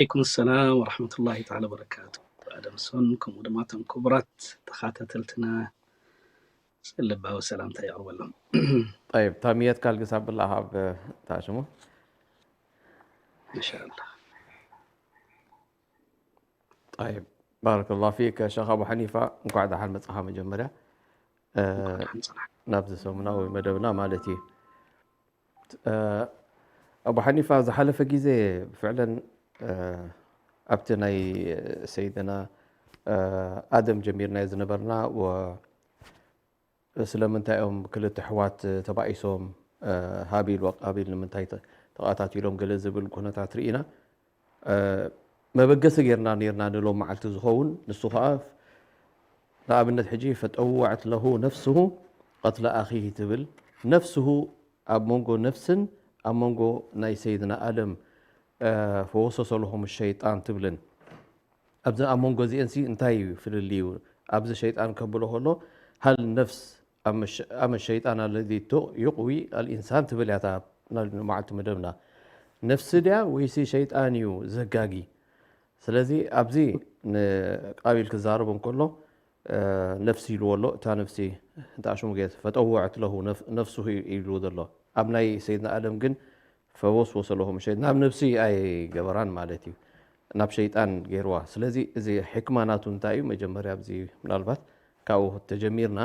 ዓለይኩም ሰላም ወረሕመቱላሂ ተዓላ ወበረካቱ። ኣደምሶን ከምኡ ድማ እቶም ክቡራት ተኸታተልትና ልባዊ ሰላምታ የቕርበሎም። طيب ታሚየት ካልግስ ኣብላ ኣብ ታሽሙ ኢንሻኣላህ። طيب ባረከላሁ ፊክ ሸኽ ኣቡ ሓኒፋ፣ እንኳዕ ደሓን መጻኻ። መጀመርያ እ፣ እንኳን ደሓን ጸናሕ። ናብዚ ሰሙናዊ መደብና ማለት እዩ። እ፣ ኣቡ ሓኒፋ ዝሓለፈ ግዜ ፍዕለን እ፣ ኣብቲ ናይ ሰይድና እ፣ ኣደም ጀሚርናዮ ዝነበርና ወ ስለምንታይ እዮም ክልተ ኣሕዋት ተባኢሶም እ፣ ሃቢል ወቃቢል ንምንታይ ተ- ተቐታቲሎም ገለ ዝብል ኩነታት ርኢና እ፣ መበገሲ ጌርና ኔርና ንሎም መዓልቲ ዝኸውን ንሱ ከዓ ንኣብነት ሕጂ ፈጠወዐት ለሁ ነፍስሁ ቀትለ ኣኺሂ ትብል ነፍስሁ ኣብ መንጎ ነፍስን ኣብ መንጎ ናይ ሰይድና ኣደም እ፣ ፈወሰሰ ለሁም ሸይጣን ትብልን ኣብዚ ኣብ መንጎ እዚአን ሲ እንታይ እዩ ፍልልዩ? ኣብዚ ሸይጣን ከብሎ ከሎ ሃል ነፍስ ኣመ ሸይጣን ኣለዚ ዩቅዊ ኣልኢንሳን ትብል ያታ መዓልቲ መደብና ነፍሲ ድያ ወይሲ ሸይጣን እዩ ዘጋጊ? ስለዚ ኣብዚ ንቃቢል ክዛረቡ እንከሎ ነፍሲ ኢልዎ ኣሎ። እታ ነፍሲ እንተ ኣሽሙ ጌት ፈጠወዐት ለሁ ነፍስሁ ኢሉ ዘሎ ኣብ ናይ ሰይድና ኣደም ግን ፈወስወሰ ለሁም ሸይጣን ናብ ነፍሲ ኣይገበራን ማለት እዩ፣ ናብ ሸይጣን ገይርዋ። ስለዚ እዚ ሕክማ ናቱ እንታይ እዩ? መጀመርያ ኣብዚ ምናልባት ካብኡ ተጀሚርና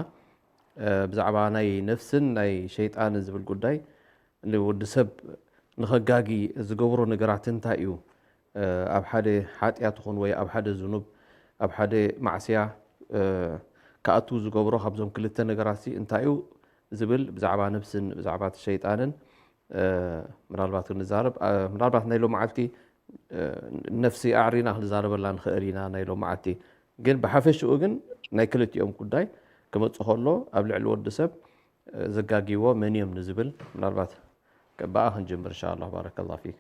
እ፣ ብዛዕባ ናይ ነፍስን ናይ ሸይጣንን ዝብል ጉዳይ ንወዲ ሰብ ንኸጋጊ ዝገብሮ ነገራት እንታይ እዩ? እ፣ ኣብ ሓደ ሓጢኣት ይኹን ወይ ኣብ ሓደ ዝኑብ ኣብ ሓደ ማዕስያ እ፣ ክኣቱ ዝገብሮ ካብዞም ክልተ ነገራት ሲ እንታይ እዩ ዝብል ብዛዕባ ነፍስን ብዛዕባ እቲ ሸይጣንን እ፣ ምናልባት ክንዛረብ እ፣ ምናልባት ናይ ሎመዓልቲ እ፣ ነፍሲ ኣዕሪና ክንዛረበላ ንኽእል ኢና ናይ ሎመዓልቲ። ግን ብሓፈሽኡ ግን ናይ ክልቲኦም ጉዳይ ክመፅእ ከሎ ኣብ ልዕሊ ወዲ ሰብ እ፣ ዘጋግይዎ መን እዮም ንዝብል ምናልባት ብኣ ክንጅምር እንሻ ኣላህ። ባረከላሁ ፊክ።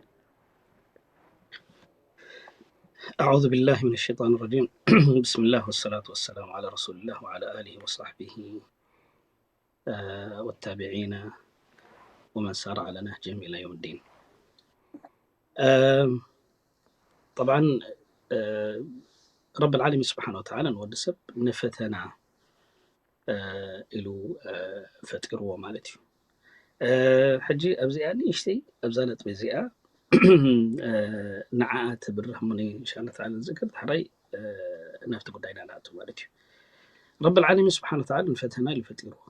أعوذ بالله من الشيطان الرجيم. بسم الله والصلاة والسلام على رسول الله وعلى آله وصحبه آه، والتابعين ومن سار على نهجهم إلى يوم الدين. آم، طبعا آه، رب العالمين سبحانه وتعالى ንወዲ ሰብ ንፈተና እ፣ ኢሉ እ፣ ፈጢርዎ ማለት እዩ። እ፣ ሕጂ ኣብዚኣ ንእሽተይ ኣብዛ ነጥቢ እዚኣ እ፣ ንዓኣ ትብርህ ሙኒ ኢንሻላ ተዓላ ንዝክር ዳሕራይ እ፣ ናብቲ ጉዳይና ንኣቱ ማለት እዩ። ረብ ልዓለሚን ስብሓን ወተዓላ ንፈተና ኢሉ ፈጢርዎ።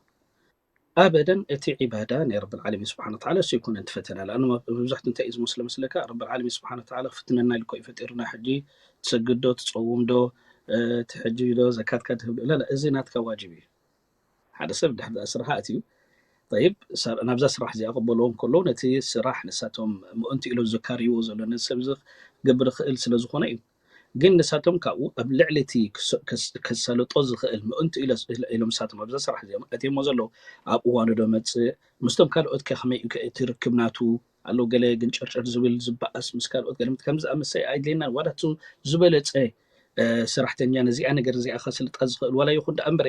ኣበደን እቲ ዒባዳ ናይ ረብ ልዓለሚን ስብሓን ወተዓላ እሱ ይኮነ እቲ ፈተና። ለኣኑ መብዛሕቱ እንታይ እዩ ዝመስሎ መስለካ? ረብ ልዓለሚን ስብሓን ወተዓላ ክፍትነና ኢሉ እኮ እዩ ፈጢሩና። ሕጂ ትሰግድ ዶ ትፀውም ዶ እ፣ ትሕጂ ዶ ዘካትካ ትህብ ዶ? ላላ፣ እዚ ናትካ ዋጅብ እዩ። ሓደ ሰብ ድሕሪ ስራሕ ኣትዩ ጠይብ ሰር- ናብዛ ስራሕ እዚኣ ክበልዎ እንከለዉ ነቲ ስራሕ ንሳቶም ምእንቲ ኢሎ ዘካርይዎ ዘሎ ነዚ ሰብ እዚ ክገብር ይኽእል ስለ ዝኾነ እዩ። ግን ንሳቶም ካብኡ ኣብ ልዕሊ እቲ ክስ- ክስ- ከሳልጦ ዝኽእል ምእንቲ ኢሎ ኢሎም ንሳቶም ኣብዛ ስራሕ እዚኦም ኣትየሞ ዘለዉ ኣብ እዋኑ ዶ መፅእ ምስቶም ካልኦት ከ ከመይ እዩ ከ እቲ ርክብ ናቱ ኣለዉ ገለ ግን ጨርጨር ዝብል ዝበኣስ ምስ ካልኦት ገለ ከምዚ ኣመሰይ ኣይድልየናን ዋላ እቲ ዝበለፀ እ፣ ሰራሕተኛ ነዚኣ ነገር እዚኣ ከስልጣ ዝኽእል ዋላ ይኹን ደኣ እምበረ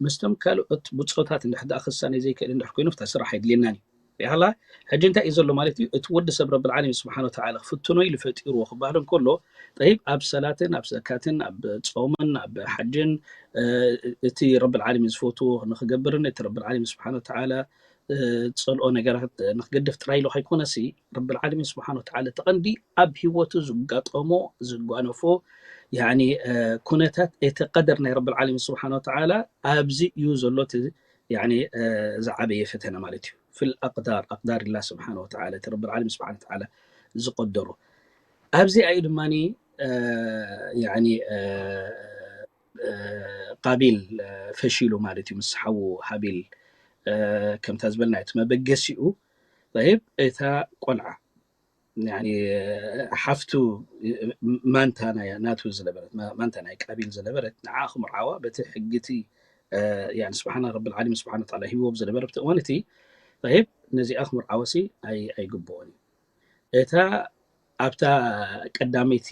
ምስቶም ካልኦት ብፆታት እንድሕር ደኣ ክሳነ ዘይክእል እንድሕር ኮይኑ ፍታ ስራሕ ኣይድልየናን እዩ። ያላ ሕጂ እንታይ እዩ ዘሎ ማለት እዩ? እቲ ወዲ ሰብ ረብ ልዓለሚን ስብሓን ወተዓላ ክፍትኖ ኢሉ ፈጢርዎ ክበሃል እንከሎ ጠይብ ኣብ ሰላትን ኣብ ዘካትን ኣብ ፆምን ኣብ ሓጅን እ፣ እቲ ረብ ልዓለሚን ዝፈትዎ ንክገብርን እቲ ረብ ልዓለሚን ስብሓን ወተዓላ እ፣ ዝፀልኦ ነገራት ንክገድፍ ጥራይ ኢሉ ከይኮነሲ ረብ ልዓለሚን ስብሓን ወተዓላ እቲ ቀንዲ ኣብ ህይወቱ ዝጋጠሞ ዝጓነፎ ያኒ እ፣ ኩነታት እቲ ቀደር ናይ ረብ ልዓለሚን ስብሓን ወተዓላ ኣብዚ እዩ ዘሎ እቲ ያኒ እ፣ ዝዓበየ ፈተነ ማለት እዩ። ፊል ኣቅዳር ኣቅዳር ላ ስብሓን ወተዓላ እቲ ረብ ልዓለሚን ስብሓን ወተዓላ ዝቀደሮ ኣብዚኣ እዩ ድማ ያኒ እ፣ እ፣ ቃቢል እ፣ ፈሺሉ ማለት እዩ ምስ ሓዉ ሃቢል እ፣ ከምታ ዝበልና እቲ መበገሲኡ ይብ እታ ቆልዓ ያኒ ሓፍቱ ማንታ ናይ ናቱ ዝነበረት ማ- ማንታ ናይ ቃቢል ዝነበረት ንዓ ክምርዓዋ በቲ ሕጊቲ እ፣ ያኒ ስብሓና ረብ ልዓለሚን ስብሓን ወተዓላ ሂብዎም ዝነበረ ብቲ እዋን እቲ ይብ ነዚኣ ክምርዓወሲ ኣይ- ኣይግብኦን እዩ። እታ ኣብታ ቀዳመይቲ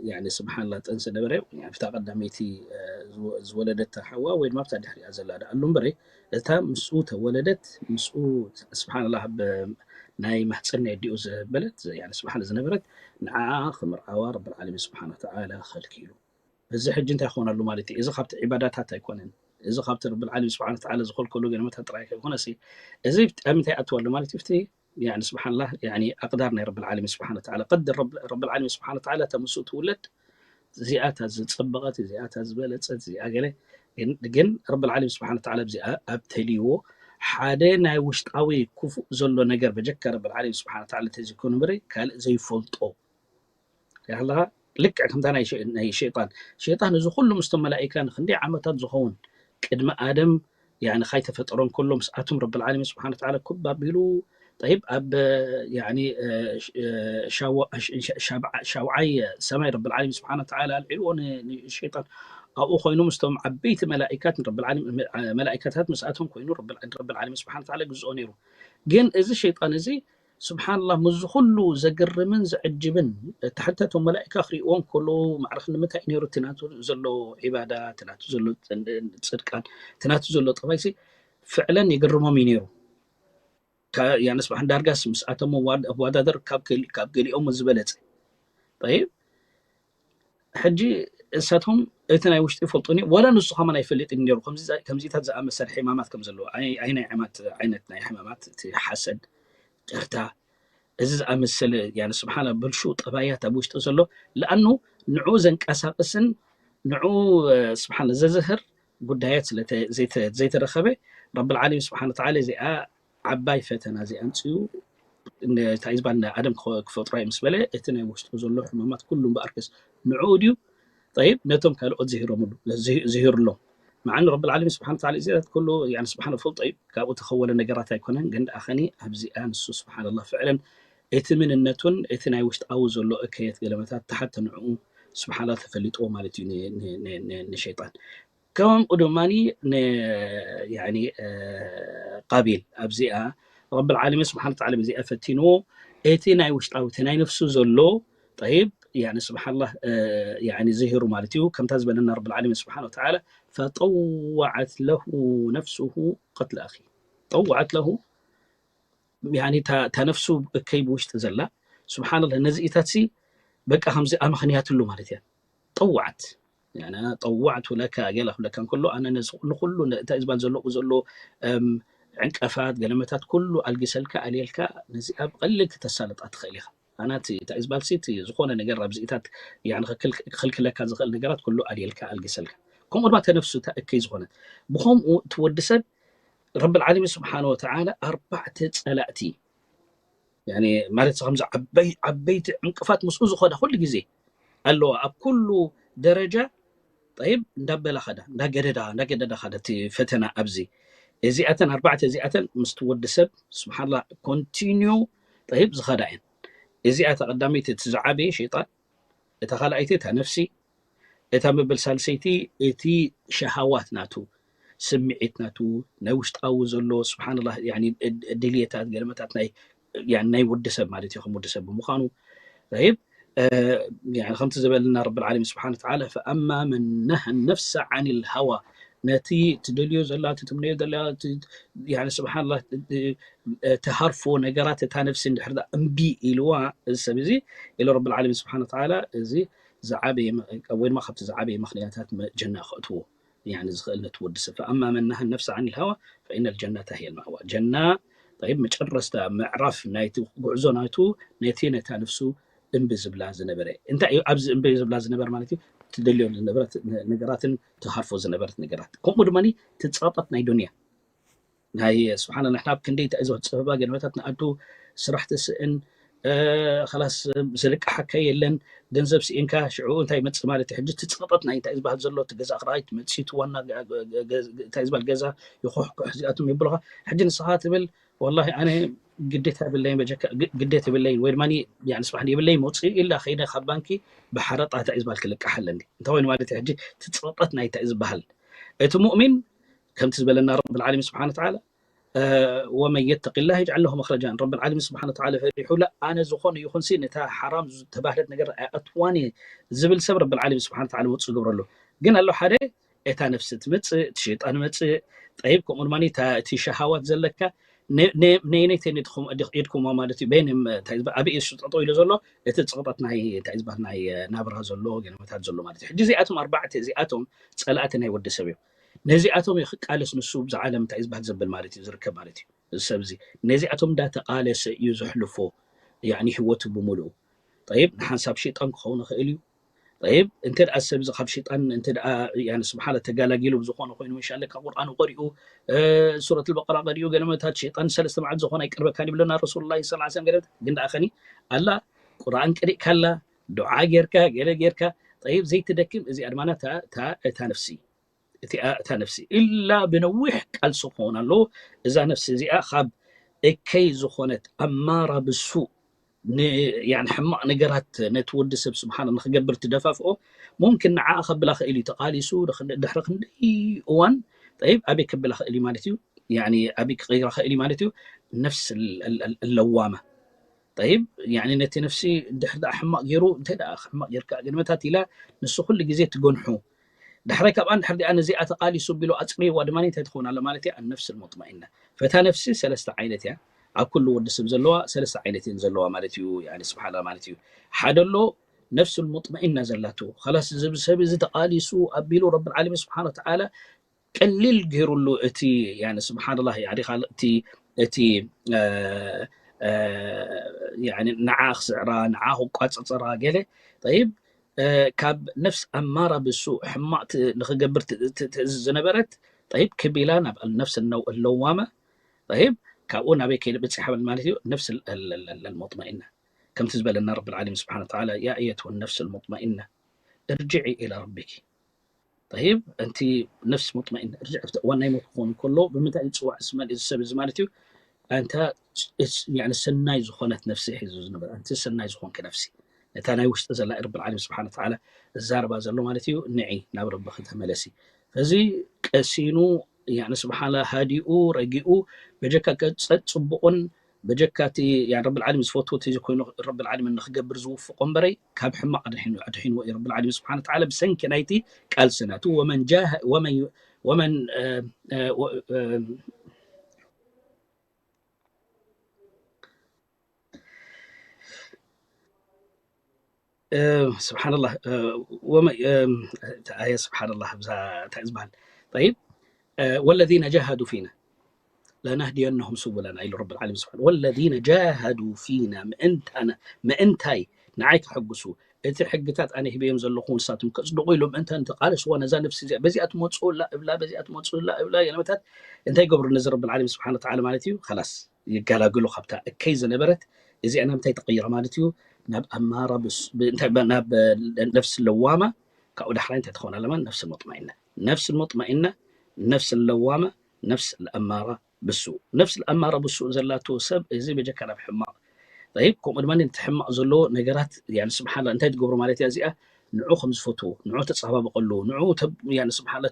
ያኒ ስብሓንላ ጥንሲ ነበረ ኣብታ ቀዳመይቲ እ፣ ዝወ- ዝወለደታ ሓዋ ወይ ድማ ኣብታ ድሕሪኣ ዘላ ደኣ ኣሉ እምበረ እታ ምስኡ ተወለደት ምስኡ ስብሓንላ ብ- ናይ ማህፀን ናይ ኣዲኡ ዘበለት፣ ያኒ ስብሓን ዝነበረት፣ ንዓ ክምርዓዋ ረብል ዓለሚን ስብሓን ወተዓላ ከልኪሉ። እዚ ሕጂ እንታይ ክኾነሉ ማለት እዩ? እዚ ካብቲ ዒባዳታት ኣይኮነን። እዚ ካብቲ ረብል ዓለሚን ስብሓን ወተዓላ ዝኸልከሉ ገለመታት ጥራይ ከይኮነሲ፣ እዚ ኣብ ምንታይ ኣትወሉ ማለት እዩ? ኣብቲ ያኒ ስብሓንላህ፣ ያኒ ኣቅዳር ናይ ረብል ዓለሚን ስብሓን ወተዓላ፣ ቀድር ረብ-፣ ረብል ዓለሚን ስብሓን ወተዓላ እታ ምስኡ ትውለድ እዚኣታ ዝጸበቐት፣ እዚኣታ ዝበለጸት፣ እዚኣ ገለ። ግን፣ ግን ረብል ዓለሚን ስብሓን ወተዓላ እዚኣ ኣብ ተልይዎ ሓደ ናይ ውሽጣዊ ክፉእ ዘሎ ነገር በጀካ ረብል ዓለሚን ስብሓን ወተዓላ ተዘይኮነ እምበሪ ካልእ ዘይፈልጦ። ያላ ልክዕ ከምታ ናይ ሸ-፣ ናይ ሸይጣን። ሸይጣን እዚ ኩሉ ምስቶም መላኢካ ንክንደይ ዓመታት ዝኸውን ቅድሚ ኣደም ያኒ ካይተፈጠሮም ከሎ ምስኣቶም ረብል ዓለሚን ስብሓን ወተዓላ ኩብ ኣቢሉ፣ ጠይብ፣ ኣብ ያኒ፣ እ፣ እ፣ ሻዋ-፣ ሻ-፣ ሻብዓ-፣ ሻውዓይ ሰማይ ረብል ዓለሚን ስብሓን ወተዓላ ኣልዒልዎ ን-፣ ንሸይጣን። ኣብኡ ኮይኑ ምስቶም ዓበይቲ መላኢካት ረብል ዓለሚን፣ መላኢካታት ምስኣቶም ኮይኑ ረብል፣ ረብል ዓለሚን ስብሓን ወተዓላ ግዝኦ ነይሩ። ግን እዚ ሸይጣን እዚ ስብሓንላህ፣ ምስዚ ኩሉ ዘገርምን ዘዕጅብን፣ እቲ ሓታ እቶም መላኢካ ክርእይዎ እንከለዉ፣ ማዕረ ክንዲ ምንታይ እዩ ነይሩ እቲ ናቱ ዘሎ ዒባዳ፣ እቲ ናቱ ዘሎ ጽን-፣ ጽድቃን፣ እቲ ናቱ ዘሎ ጠባይሲ ፍዕለን የገርሞም እዩ ነይሩ። ከ-፣ ያኒ ስብሓን ዳርጋስ ምስኣቶም ኣዋድ-፣ ኣወዳደር ካብ ገሊ-፣ ካብ ገሊኦም ዝበለጸ። ጠይብ፣ ሕጂ እሳቶም እቲ ናይ ውሽጢ ይፈልጡኒ፣ ዋላ ንሱ ከማን ኣይፈልጥን ነይሩ። ከምዚ-፣ ከምዚታት ዝኣመሰለ ሕማማት ከም ዘለዎ፣ ኣይ-፣ ኣይ ናይ ዓማት-፣ ዓይነት ናይ ሕማማት፣ እቲ ሓሰድ፣ ጨርታ፣ እዚ ዝኣመሰለ፣ ያኒ ስብሓን ብልሹ ጠባያት ኣብ ውሽጢ ዘሎ፣ ለኣኑ ንዑ ዘንቀሳቅስን ንዑ፣ እ፣ ስብሓን ዘዝህር ጉዳያት ስለ ተ-፣ ዘይተ-፣ ዘይተረኸበ፣ ረብል ዓለሚን ስብሓን ወተዓላ እዚኣ ዓባይ ፈተና እዚኣ ኣምፅኡ፣ ን-፣ እንታይ እዩ ዝበሃል፣ ንኣደም ክፈ-፣ ክፈጥሮ እዩ ምስ በለ፣ እቲ ናይ ውሽጡ ዘሎ ሕማማት ኩሉ እምበኣርከስ ንዕኡ ድዩ? ጠይብ፣ ነቶም ካልኦት ዝሂሮምሉ፣ ዝሂ-፣ ዝሂሩሎም። መዓኒ ረብል ዓለሚን ስብሓን ወተዓላ እዚኣታት ኩሉ፣ ያኒ ስብሓን ፈልጦ እዩ፣ ካብኡ ተኸወለ ነገራት ኣይኮነን፣ ግን ደኣ ኸኒ ኣብዚኣ ንሱ ስብሓንላህ ፍዕለን እቲ ምንነቱን እቲ ናይ ውሽጣዊ ዘሎ እከየት ገለመታት ተሓተ ንዕኡ ስብሓንላህ ተፈሊጥዎ ማለት እዩ ን-፣ ን-፣ ን-፣ ን-፣ ንሸይጣን። ከምኡ ድማ ን-፣ ያኒ፣ እ፣ ቃቢል ኣብዚኣ ረብል ዓለሚን ስብሓን ወተዓላ ብዚኣ ፈቲንዎ፣ እቲ ናይ ውሽጣዊ፣ እቲ ናይ ነፍሱ ዘሎ፣ ጠይብ፣ ያኒ ስብሓንላህ፣ እ፣ ያኒ ዝሂሩ ማለት እዩ። ከምታ ዝበለና ረብል ዓለሚን ስብሓን ወተዓላ፣ ፈጠወዐት ለሁ ነፍሱሁ ቀትለ ኣኺ። ጠወዐት ለሁ፣ ያኒ እታ፣ እታ ነፍሱ እከይ ብውሽጢ ዘላ፣ ስብሓንላህ፣ ነዚኢታትሲ በቃ ከምዚ ኣመኽንያትሉ ማለት እያ። ጠወዐት። ያኒ፣ ጠወዕቱ ለካ ገለ ክብለካ እንከሎ፣ ኣነ ነዚ ንኹሉ ነ-፣ እንታይ ዝበሃል ዘሎ፣ ዘሎ፣ እም፣ ዕንቀፋት፣ ገለመታት ኩሉ ኣልጊሰልካ፣ ኣልየልካ፣ ነዚኣ ብቐሊል ክተሳልጣ ትኽእል ኢኻ። ኣነ እቲ፣ እንታይ ዝበሃል ሲ፣ እቲ ዝኾነ ነገር ኣብዚኢታት፣ ያኒ፣ ክክል-፣ ክኽልክለካ ዝኽእል ነገራት ኩሉ ኣልየልካ፣ ኣልጊሰልካ። ከምኡ ድማ እታ ነፍሱ እታ እከይ ዝኾነት። ብኸምኡ እቲ ወዲ ሰብ ረብል ዓለሚን ስብሓን ወተዓላ ኣርባዕተ ጸላእቲ፣ ያኒ፣ ማለት ከምዚ ዓበይ-፣ ዓበይቲ ዕንቅፋት ምስኡ ዝኾዳ ኩሉ ግዜ ኣለዋ። ኣብ ኩሉ ደረጃ፣ ጠይብ፣ እንዳበላ ኸዳ፣ እንዳገደዳ፣ እንዳገደዳ ኸዳ እቲ ፈተና ኣብዚ። እዚኣተን ኣርባዕተ እዚኣተን ምስቲ ወዲ ሰብ፣ ስብሓንላህ፣ ኮንቲኒዩ፣ ጠይብ፣ ዝኸዳ እየን። እዚኣ እታ ቀዳመይቲ፣ እቲ ዝዓበየ ሸይጣን፣ እታ ካልኣይቲ እታ ነፍሲ፣ እታ መበል ሳልሰይቲ እቲ ሸሃዋት ናቱ፣ ስምዒት ናቱ፣ ናይ ውሽጣዊ ዘሎ፣ ስብሓንላህ፣ ያኒ፣ ድ-፣ ድልየታት፣ ገለመታት ናይ፣ ያኒ፣ ናይ ወዲ ሰብ ማለት እዩ፣ ከም ወዲ ሰብ ብምዃኑ። ጠይብ፣ እ፣ ያኒ፣ ከምቲ ዝበለና ረብል ዓለሚን ስብሓን ወተዓላ፣ ፈኣማ መን ነሃ ነፍሰ ዓኒል ሃዋ፣ ነቲ ትደልዮ ዘላ፣ እቲ ትምነዮ ዘላ፣ እቲ፣ ያኒ፣ ስብሓንላህ፣ እ፣ እ፣ ትሃርፎ ነገራት እታ ነፍሲ እንድሕር ደኣ እምቢ ኢልዋ፣ እዚ ሰብ እዚ፣ ኢሉ ረብል ዓለሚን ስብሓን ወተዓላ፣ እዚ ዝዓበየ መ-፣ ወይ ድማ ካብቲ ዝዓበየ ምኽንያታት መ-፣ ጀና ከእትዎ፣ ያኒ፣ ዝኽእል ነቲ ወዲ ሰብ። ፈኣማ መን ነሃ ነፍሰ ዓኒል ሃዋ ፈኢነል ጀነተ ሂየል መእዋ። ጀና፣ ጠይብ፣ መጨረስታ ምዕራፍ ናይቲ ጉዕዞ ናቱ ነቲ ነታ ነፍሱ እምቢ ዝብላ ዝነበረ። እንታይ እዩ ኣብዚ እምቢ ዝብላ ዝነበር ማለት እዩ? ትደልዮ ዝነበረት ነገራትን ትሃርፎ ዝነበረት ነገራት። ከምኡ ድማ እቲ ጸቕጠት ናይ ዱንያ። ናይ፣ ስብሓን፣ ንሕና ኣብ ክንደይ እንታይ ዝበሃል ጸበባ ገለመታት ንኣቱ፣ ስራሕ ትስእን፣ እ፣ ኸላስ፣ ዝልቃሓካ የለን፣ ገንዘብ ስኢንካ፣ ሽዑ እንታይ ይመጽእ ማለት እዩ? ሕጂ እቲ ጸቕጠት ናይ እንታይ ዝበሃል ዘሎ፣ እቲ ገዛ ክራይ፣ እቲ መጺእ፣ እቲ ዋና ገ-፣ ገ-፣ ገ-፣ እንታይ ዝበሃል ገዛ ይኹሕኩሕ፣ እዚኣቶም የብሉኻ። ሕጂ ንስኻ ትብል፣ ወላሂ ኣነ ግዴታ የብለይን፣ በጀካ ግ-፣ ግዴታ የብለይን፣ ወይ ድማ፣ ያኒ፣ ስብሓን፣ የብለይን መውጽኢ ኢላ ከይደ ካብ ባንኪ ብሓረጣ እንታይ ዝበሃል ክልቃሕ ኣለኒ። እንታይ ኮይኑ ማለት እዩ? ሕጂ እቲ ጸቕጠት ናይ እንታይ ዝበሃል? እቲ ሙእሚን ከምቲ ዝበለና ረብል ዓለሚን ስብሓን ወተዓላ፣ እ፣ ወመን የተቂ ላህ የጅዓል ለሁ መኽረጃ፣ ረብል ዓለሚን ስብሓን ወተዓላ ፈሪሑ፣ ላ፣ ኣነ ዝኾነ ይኹን ሲ ነታ ሓራም ዝተባህለት ነገር ኣይኣትዋን እየ ዝብል ሰብ ረብል ዓለሚን ስብሓን ወተዓላ ወጽኡ ይገብረሉ። ግን ኣሎ ሓደ፣ እታ ነፍሲ ትመጽእ፣ እቲ ሸይጣን ይመጽእ፣ ጠይብ፣ ከምኡ ድማ እታ፣ እቲ ሸሃዋት ዘለካ፣ ነይነይተን ኢድኩማ ማለት እዩ። በይን እዮም እንታይ ዝበሃል፣ ኣበይ እሱ ጠጠው ኢሉ ዘሎ፣ እቲ ጽቕጠት ናይ እንታይ ዝበሃል ናይ ናብራ ዘሎ ገለመታት ዘሎ ማለት እዩ። ሕጂ እዚኣቶም ኣርባዕተ እዚኣቶም ጸላእቲ ናይ ወዲ ሰብ እዮም። ነዚኣቶም እዩ ክቃለስ ንሱ ብዛ ዓለም እንታይ ዝበሃል ዘብል ማለት እዩ ዝርከብ ማለት እዩ። እዚ ሰብ እዚ ነዚኣቶም እንዳተቃለሰ እዩ ዘሕልፎ ያኒ ህይወቱ ብምሉኡ። ጠይብ ንሓንሳብ ሸይጣን ክኸውን ይኽእል እዩ። ጠይብ እንተ ደኣ ሰብ እዚ ካብ ሸይጣን እንተ ደኣ ያኒ ስብሓን ተጋላጊሉ ብዝኾነ ኮይኑ መሻለ ካብ ቁርኣኑ ቀሪኡ ሱረት ልበቀራ ቀሪኡ ገለመታት ሸይጣን ሰለስተ መዓልቲ ዝኾነ ኣይቀርበካን ይብለና ረሱሉላ ስ ሰለም ገለመታት ግን ደኣ ኸኒ ኣላ ቁርኣን ቀሪእካላ ዱዓ ጌርካ ገለ ጌርካ ጠይብ ዘይትደክም እዚኣ ድማ እታ ነፍሲ እቲኣ እታ ነፍሲ ኢላ ብነዊሕ ቃልሲ ክኸውን ኣለዎ። እዛ ነፍሲ እዚኣ ካብ እከይ ዝኾነት ኣማራ ብሱእ ሕማቕ ነገራት ነቲ ወዲ ሰብ ስብሓን ንክገብር ትደፋፍኦ ሙምክን ንዓ ከብላ ክእል እዩ ተቃሊሱ ድሕሪ ክንደይ እዋን ጠይብ ኣበይ ከብላ ክእል እዩ ማለት እዩ። ኣበይ ክቀይራ ክእል እዩ ማለት እዩ። ነፍስ ለዋማ ጠይብ ነቲ ነፍሲ ድሕሪ ደኣ ሕማቕ ገይሩ እንታይ ደኣ ሕማቕ ጌርካ ገለመታት ኢላ ንሱ ኩሉ ግዜ ትገንሑ ዳሕራይ ካብኣ እንድሕር ዲኣ ነዚኣ ተቃሊሱ ቢሉ ኣጽሪይዋ ድማ እንታይ ትኸውን ኣላ ማለት እያ ኣነፍስ ልሙጥማኢና ፈታ ነፍሲ ሰለስተ ዓይነት እያ ኣብ ኩሉ ወዲ ሰብ ዘለዋ ሰለስተ ዓይነት እየን ዘለዋ ማለት እዩ ስብሓላ ማለት እዩ ሓደ ኣሎ ነፍስ ልሙጥማኢና ዘላቱ ላስ እዚ ሰብ እዚ ተቃሊሱ ኣቢሉ ረቢ ልዓለሚን ስብሓን ወተዓላ ቀሊል ገይሩሉ እቲ ስብሓንላ እቲ እቲ ንዓ ክስዕራ ንዓ ክቋፅፅራ ገለ ይብ ካብ ነፍስ ኣማራ ብሱ ሕማቅ ንክገብር ትእዝዝ ዝነበረት ይብ ክቢላ ናብ ነፍስ ነው ለዋማ ይብ ካብኡ ናበይ ከይደ በፂሓ ማለት እዩ ነፍስ ልሙጥመኢና ከምቲ ዝበለና ረቢ ዓለሚን ስብሓን ወተዓላ ያ ኣየትወ ነፍስ ልሙጥመኢና እርጅዒ ኢላ ረቢኪ ይብ እንቲ ነፍስ ሙጥመኢን ርጅዕ ዋናይ ሞት ክኾን ከሎ ብምንታይ ዝፅዋዕ ስመል እዚ ሰብ እዚ ማለት እዩ ኣንታ ሰናይ ዝኾነት ነፍሲ ሒዙ ዝነበረ ኣንቲ ሰናይ ዝኾንክ ነፍሲ ነታ ናይ ውሽጢ ዘላ ረቢ ዓለም ስብሓን ተዓላ እዛረባ ዘሎ ማለት እዩ ንዒ ናብ ረብኺ ተመለሲ እዚ ቀሲኑ ስብሓላ ሃዲኡ ረጊኡ በጀካ ቀፀጥ ፅቡቕን በጀካ እቲ ረቢ ዓለም ዝፈትዎ ኮይኑ ረቢ ዓለም ንክገብር ዝውፍቆ እምበረይ ካብ ሕማቕ ኣድሒንዎ እዩ ረቢ ዓለም ስብሓን ተዓላ ብሰንኪ ናይቲ ቃልሲ ናቱ ወመን ስብሓንላህ ኣየ ስብሓንላህ ብዛ እንታይ ዝበሃል ይብ ወለዚነ ጃሃዱ ፊና ለናህድየነሁም ስቡለና ኢሉ ረቢ ዓለሚን ስብሓን ወለዚነ ጃሃዱ ፊና ምእንታይ ንዓይ ከሐጉሱ እቲ ሕግታት ኣነ ሂበዮም ዘለኹ ንሳቶም ከፅድቑ ኢሎም እንተ እንተቃለስዋ ነዛ ነፍሲ እዚኣ በዚኣ ትመፅኡላ እብላ በዚኣ ትመፅኡላ እብላ የለመታት እንታይ ገብሩ ነዚ ረቢ ዓለሚን ስብሓን ተዓላ ማለት እዩ ከላስ ይገላግሉ ካብታ እከይ ዝነበረት እዚኣ ናብ እንታይ ተቀይራ ማለት እዩ ናብ ኣማራ ናብ ነፍሲ ለዋማ ካብኡ ዳሕራይ እንታይ ትኸውን ኣለማ ነፍሲ ሙጥማኢና ነፍሲ ሙጥማኢና ነፍሲ ለዋማ ነፍሲ ለኣማራ ብሱ ነፍሲ ለኣማራ ብሱ ዘላቶ ሰብ እዚ በጀካ ናብ ሕማቕ ይብ ከምኡ ድማ እቲ ሕማቕ ዘለዎ ነገራት ስብሓላ እንታይ ትገብሩ ማለት እያ እዚኣ ንዑ ከም ዝፈትዎ ንዑ ተፀባበቀሉ ንዑ ስብሓላ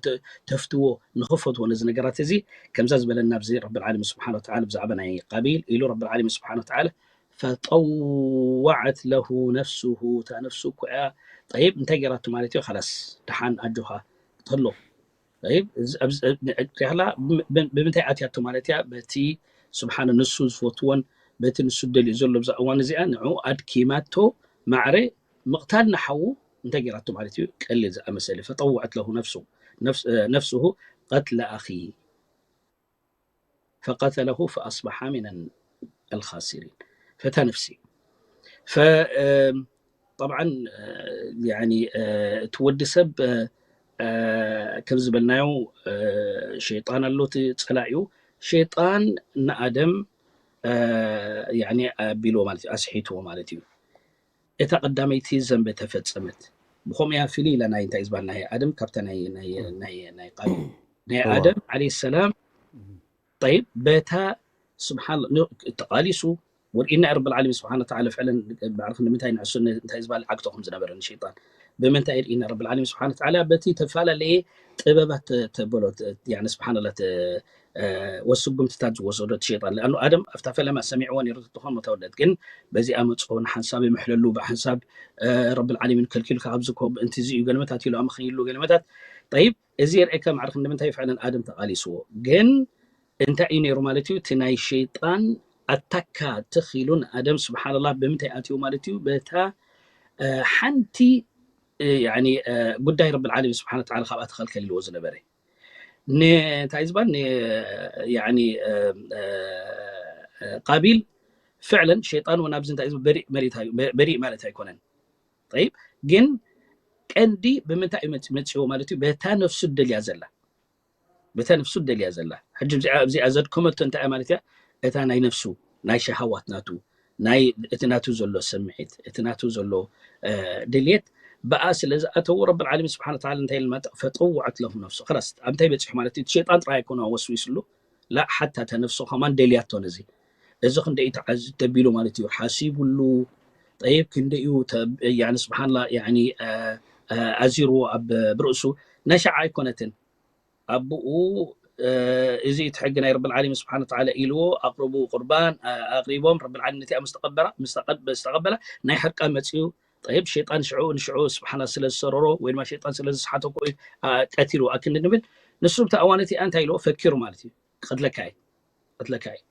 ተፍትዎ ንክፈትዎ ነዚ ነገራት እዚ ከምዛ ዝበለና ኣብዚ ረቢ ዓለሚን ስብሓን ወተዓላ ብዛዕባ ናይ ቃቢል ኢሉ ረቢ ዓለሚን ስብሓን ወተዓላ ፈጠወዐት ለሁ ነፍሱሁ እታ ነፍሱ እኮ እያ ጠይብ እንታይ ገይራቱ ማለት እዩ ከላስ ደሓን ኣጆኻ ተሎ ሪላ ብምንታይ ኣትያቶ ማለት እያ በቲ ስብሓን ንሱ ዝፈትዎን በቲ ንሱ ደልዩ ዘሎ ብዛ እዋን እዚኣ ንዑ ኣድኪማቶ ማዕረ ምቕታል ንሓዉ እንታይ ገይራቶ ማለት እዩ ቀሊል ዝኣመሰለ ፈጠወዐት ለሁ ነፍሱ ነፍስሁ ቀትለ ኣኺ ፈቀተለሁ ፈኣስበሓ ሚን ኣልኻሲሪን ፈታ ነፍሲ ጠብዓ እቲ ወዲ ሰብ ከም ዝበልናዮ ሸይጣን ኣሎ እቲ ፀላኢኡ ሸይጣን ንኣደም ኣቢልዎ ማለት እዩ ኣስሒትዎ ማለት እዩ እታ ቀዳመይቲ ዘንበ ተፈፀመት ብኸምኡ እያ ፍልይ ኢላ ናይ እንታይ ዝበሃል ናይ ኣደም ካብታ ናይ ቃል ናይ ኣደም ዓለ ሰላም ጠይብ በታ ስብሓን ተቃሊሱ ወርኢና ረቢ ዓለሚን ስብሓን ተዓላ ፍዕለን ባዕርክ ንምንታይ ንዕሱ እንታይ ዝበሃል ዓግቶ ከም ዝነበረ ንሸይጣን ብምንታይ ርኢና ረቢ ዓለሚን ስብሓን ተዓላ በቲ ተፈላለየ ጥበባት ተበሎ ስብሓን ወስጉምትታት ዝወሰዶ እቲ ሸይጣን ለኣኑ ኣደም ኣብታ ፈለማ ሰሚዕዎ ነይሩ ትኾን መተወደት ግን በዚኣ መፅኦ ንሓንሳብ ይምሕለሉ ብሓንሳብ ረቢ ዓለሚን ከልኪሉ ካብዚ ምእንቲ እዚ እዩ ገለመታት ኢሉ ኣምኽንይሉ ገለመታት ጠይብ እዚ የርእየካ ማዕርክ ንምንታይ ፍዕለን ኣደም ተቃሊስዎ ግን እንታይ እዩ ነይሩ ማለት እዩ? እቲ ናይ ሸይጣን ኣታካ ተኺሉ ንኣደም ስብሓንላ ብምንታይ ኣትዩ ማለት እዩ? በታ ሓንቲ ጉዳይ ረቢ ዓለሚን ስብሓን ተዓላ ካብኣ ተኸልከል ኢልዎ ዝነበረ እንታይ ዝበሃል ቃቢል ፍዕለን ሸይጣን እውን ኣብዚ እንታይ በሪእ ማለት ኣይኮነን። ጠይብ ግን ቀንዲ ብምንታይ እዩ መፅዎ ማለት እዩ? በታ ነፍሱ ደልያ ዘላ በታ ነፍሱ ደልያ ዘላ ሕጂ እዚኣ ዘድከመቶ እንታይ ማለት እያ? እታ ናይ ነፍሱ ናይ ሸሃዋት ናቱ ናይ እቲ ናቱ ዘሎ ስምዒት እቲ ናቱ ዘሎ ድልየት ብኣ ስለ ዝኣተዉ ረብል ዓለሚን ስብሓን ተዓላ እንታይ ኢልና ፈጠወዐት ለሁ ነፍሱ። ኸላስ ኣብ እንታይ በፂሑ ማለት እዩ? እቲ ሸይጣን ጥራይ ኣይኮነ ወስዊስሉ ላ ሓታ እታ ነፍሱ ከማን ደልያቶ ነዚ እዚ ክንደይ ተዓዝ ተቢሉ ማለት እዩ ሓሲቡሉ ጠይብ ክንደዩ ያኒ ስብሓንላ ያኒ ኣዚርዎ ኣብ ብርእሱ ናይ ሸዓ ኣይኮነትን ኣብኡ እዚ እቲ ሕጊ ናይ ረብል ዓለሚን ስብሓን ተዓላ ኢልዎ ኣቅርቡ ቁርባን ኣቅሪቦም ረብል ዓለሚን ነቲኣ ምስ ተቀበላ ምስ ተቀበላ ናይ ሕርቃ መፅኡ ጠይብ ሸይጣን ሽዑ ንሽዑ ስብሓና ስለ ዝሰረሮ ወይ ድማ ሸይጣን ስለ ዝስሓተኩ እዩ ቀቲሉ ኣክንዲ ንብል ንሱ ብቲ ኣዋን እቲኣ እንታይ ኢልዎ ፈኪሩ ማለት እዩ ቀትለካ እዩ ቀትለካ እዩ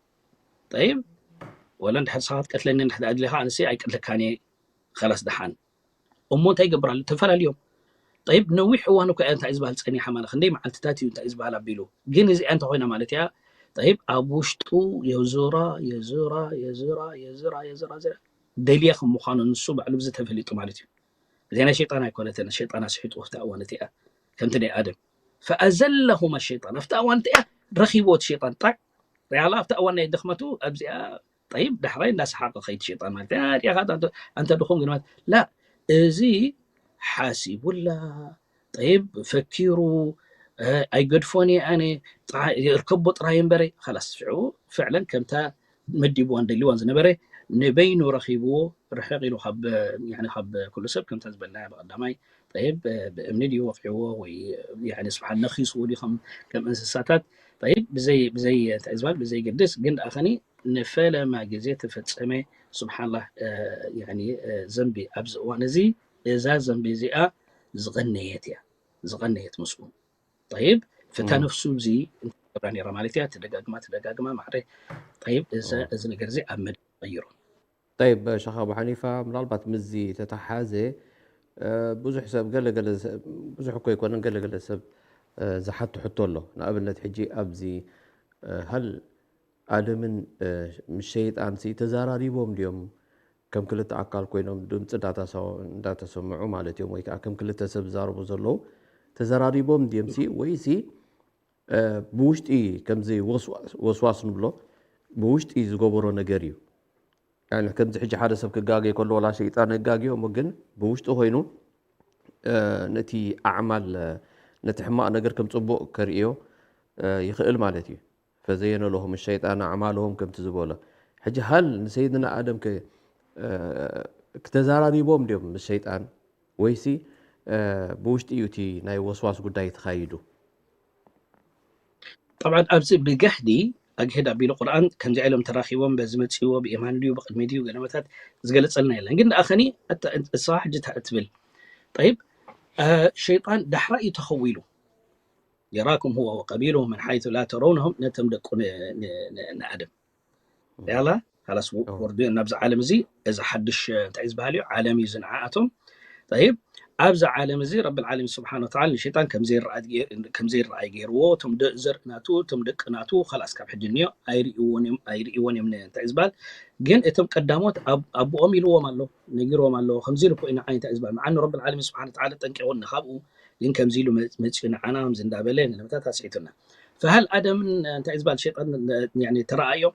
ጠይብ ወላ እንድሕር ንስኻ ክትቀትለኒ እንድሕር ኣድሊኻ ኣነሲ ኣይቀትለካን እየ ኸላስ ደሓን እሞ እንታይ ይገብር ኣሎ ተፈላለዮም ጠይብ ነዊሕ እዋን እኮ እንታይ ዝበሃል ፀኒሓ ማለት ክንደይ መዓልትታት እዩ እንታይ ዝበሃል ኣቢሉ ግን እዚኣ እንተኮይና ማለት እያ ጠይብ ኣብ ውሽጡ የዙራ የዙራ የዙራ የዙራ የዙራ የዙራ ደልየ ከም ምዃኑ ንሱ ባዕሉ ብዚ ተፈሊጡ ማለት እዩ እዚኣ ናይ ሸይጣን ኣይኮነትን ሸይጣን ኣስሒጡ ኣብቲ እዋን እቲኣ ከምቲ ናይ ኣደም ፈኣዘለሁማ ሸይጣን ኣብቲ እዋን እቲኣ ረኺብዎ እቲ ሸይጣን ጣዕ ሪኣላ ኣብቲ እዋን ናይ ድኽመቱ ኣብዚኣ ጠይብ ዳሕራይ እንዳሰሓቀ ከይድ ሸይጣን ማለት ያ ዲኻ ኣንተ ድኹም ግን ማለት ላ እዚ ሓሲቡላ ጠይብ ፈኪሩ ኣይገድፎን እየ ኣነ እርከቦ ጥራይ እምበረ ኸላስ ሽዑ ፍዕለን ከምታ መዲብዋን ደሊዋን ዝነበረ ንበይኑ ረኺብዎ ርሕቕ ኢሉ ካብ ኩሉ ሰብ ከምታ ዝበልና ብቀዳማይ ጠይብ ብእምኒ ድዩ ወቂዕዎ ወይ ስብሓን ነኺስዎ ድዩ ከም እንስሳታት ጠይብ ብዘይ ብዘይ እንታይ ዝበሃል ብዘይ ግድስ ግን ደኣ ኸኒ ንፈለማ ግዜ ተፈጸመ ስብሓንላህ ዘንቢ ኣብዚ እዋን እዚ እዛ ዘንቢ እዚኣ ዝቐነየት እያ ዝቐነየት ምስኡ ጠይብ ፍታ ነፍሱ እዚ እንታይ ገብራ ነራ ማለት እያ ትደጋግማ ትደጋግማ ማዕረ ጠይብ እዚ ነገር እዚ ኣብ መድ ቀይሩ ጠይብ ሸኽ ኣቡ ሓኒፋ ምናልባት ምዚ ተተሓዘ ብዙሕ ሰብ ገለገለ ብዙሕ እኮ ኣይኮነን ገለገለ ሰብ ዝሓቱ ሕቶ ኣሎ ንኣብነት ሕጂ ኣብዚ ሃል ኣደምን ምስ ሸይጣን ሲ ተዘራሪቦም ድዮም ከም ክልተ ኣካል ኮይኖም ድምፂ እንዳተሰምዑ ማለት እዮም ወይ ከዓ ከም ክልተ ሰብ ዝዛረቡ ዘለዉ ተዘራሪቦም ድዮም ሲ ወይ ሲ ብውሽጢ ከምዚ ወስዋስ ንብሎ ብውሽጢ ዝገበሮ ነገር እዩ ከምዚ ሕጂ ሓደ ሰብ ክጋገ ከሎ ወላ ሸይጣን እጋግዮ እሞ ግን ብውሽጢ ኮይኑ ነቲ ኣዕማል ነቲ ሕማቕ ነገር ከም ፅቡቕ ከርእዮ ይኽእል ማለት እዩ ፈዘየነ ለሆም ሸይጣን ኣዕማልሆም ከምቲ ዝበሎ ሕጂ ሃል ንሰይድና ኣደም ክተዛራሪቦም ድዮም ምስ ሸይጣን ወይሲ ብውሽጢ እዩ እቲ ናይ ወስዋስ ጉዳይ ተኻይዱ طبعا ኣብዚ ብገሕዲ ኣግህድ ኣቢሉ ቁርኣን ከምዚ ኢሎም ተራኺቦም በዚ መፅዎ ብየማን ድዩ ብቅድሚ ድዩ ገለመታት ዝገለፀልና የለን ግን ደኣ ኸኒ እሳ ሕጂ ትብል ጠይብ ሸይጣን ዳሕራ እዩ ተኸዊሉ የራኩም هو وقبيله من حيث لا ترونهم ነቶም ደቁ ንኣደም ያላ ካላስ ወርዱ ናብዚ ዓለም እዚ እዚ ሓድሽ እንታይ ዝበሃል እዩ ዓለም እዩ ዝንዓኣቶም طيب ኣብዚ ዓለም እዚ ረቢ ዓለሚን ስብሓን ወተዓላ ንሸይጣን ከም ዘይረኣይ ገይርዎ እቶም ዘርኢ ናቱ እቶም ደቂ ናቱ ካላስ ካብ ሕጂ እኒኦ ኣይርእይዎን እዮም እንታይ ዝበሃል ግን እቶም ቀዳሞት ኣቦኦም ኢልዎም ኣሎ ነጊርዎም ኣሎ ከምዚ ኢሉ እኮ ኢና እንታይ ዝበሃል መዓኑ ረቢ ዓለሚን ስብሓን ወተዓላ ጠንቂቑኒ ካብኡ ግን ከምዚ ኢሉ መፅኡ ንዓና ከምዚ እንዳበለ ንለምታት ኣስሒቱና ፈሃል ኣደምን እንታይ ዝበሃል ሸይጣን ተረኣዮም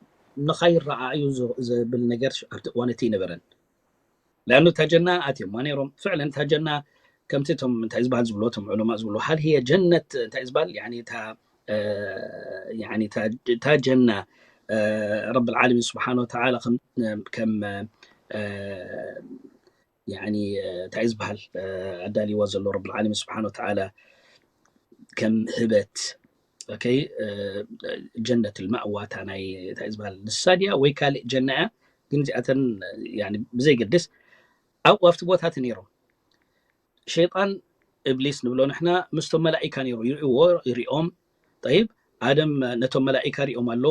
ንኸይረኣዩ ዝብል ነገር ኣብቲ እዋን እቲ ይነበረን ለኣኑ እታ ጀና ኣትዮማ ነይሮም ፍዕለን እታ ጀና ከምቲ እቶም እንታይ ዝበሃል ዝብሎ እቶም ዑለማ ዝብሎ ሃል ህየ ጀነት እንታይ ዝበሃል እታ እታ ጀና ረብ ዓለሚን ስብሓን ወተዓላ ከም እንታይ ዝበሃል ኣዳልይዋ ዘሎ ረብ ዓለሚን ስብሓን ወተዓላ ከም ህበት ጀነት ልማእዋ እታ ናይ እንታይ ዝበሃል ንሳ ድያ ወይ ካልእ ጀና እያ ግን እዚኣተን ብዘይገድስ ኣብኡ ኣብቲ ቦታ እቲ ነይሮም ሸይጣን እብሊስ ንብሎ ንሕና ምስቶም መላኢካ ነይሩ ይርእዎ ይሪኦም ጠይብ ኣደም ነቶም መላኢካ ሪኦም ኣሎ።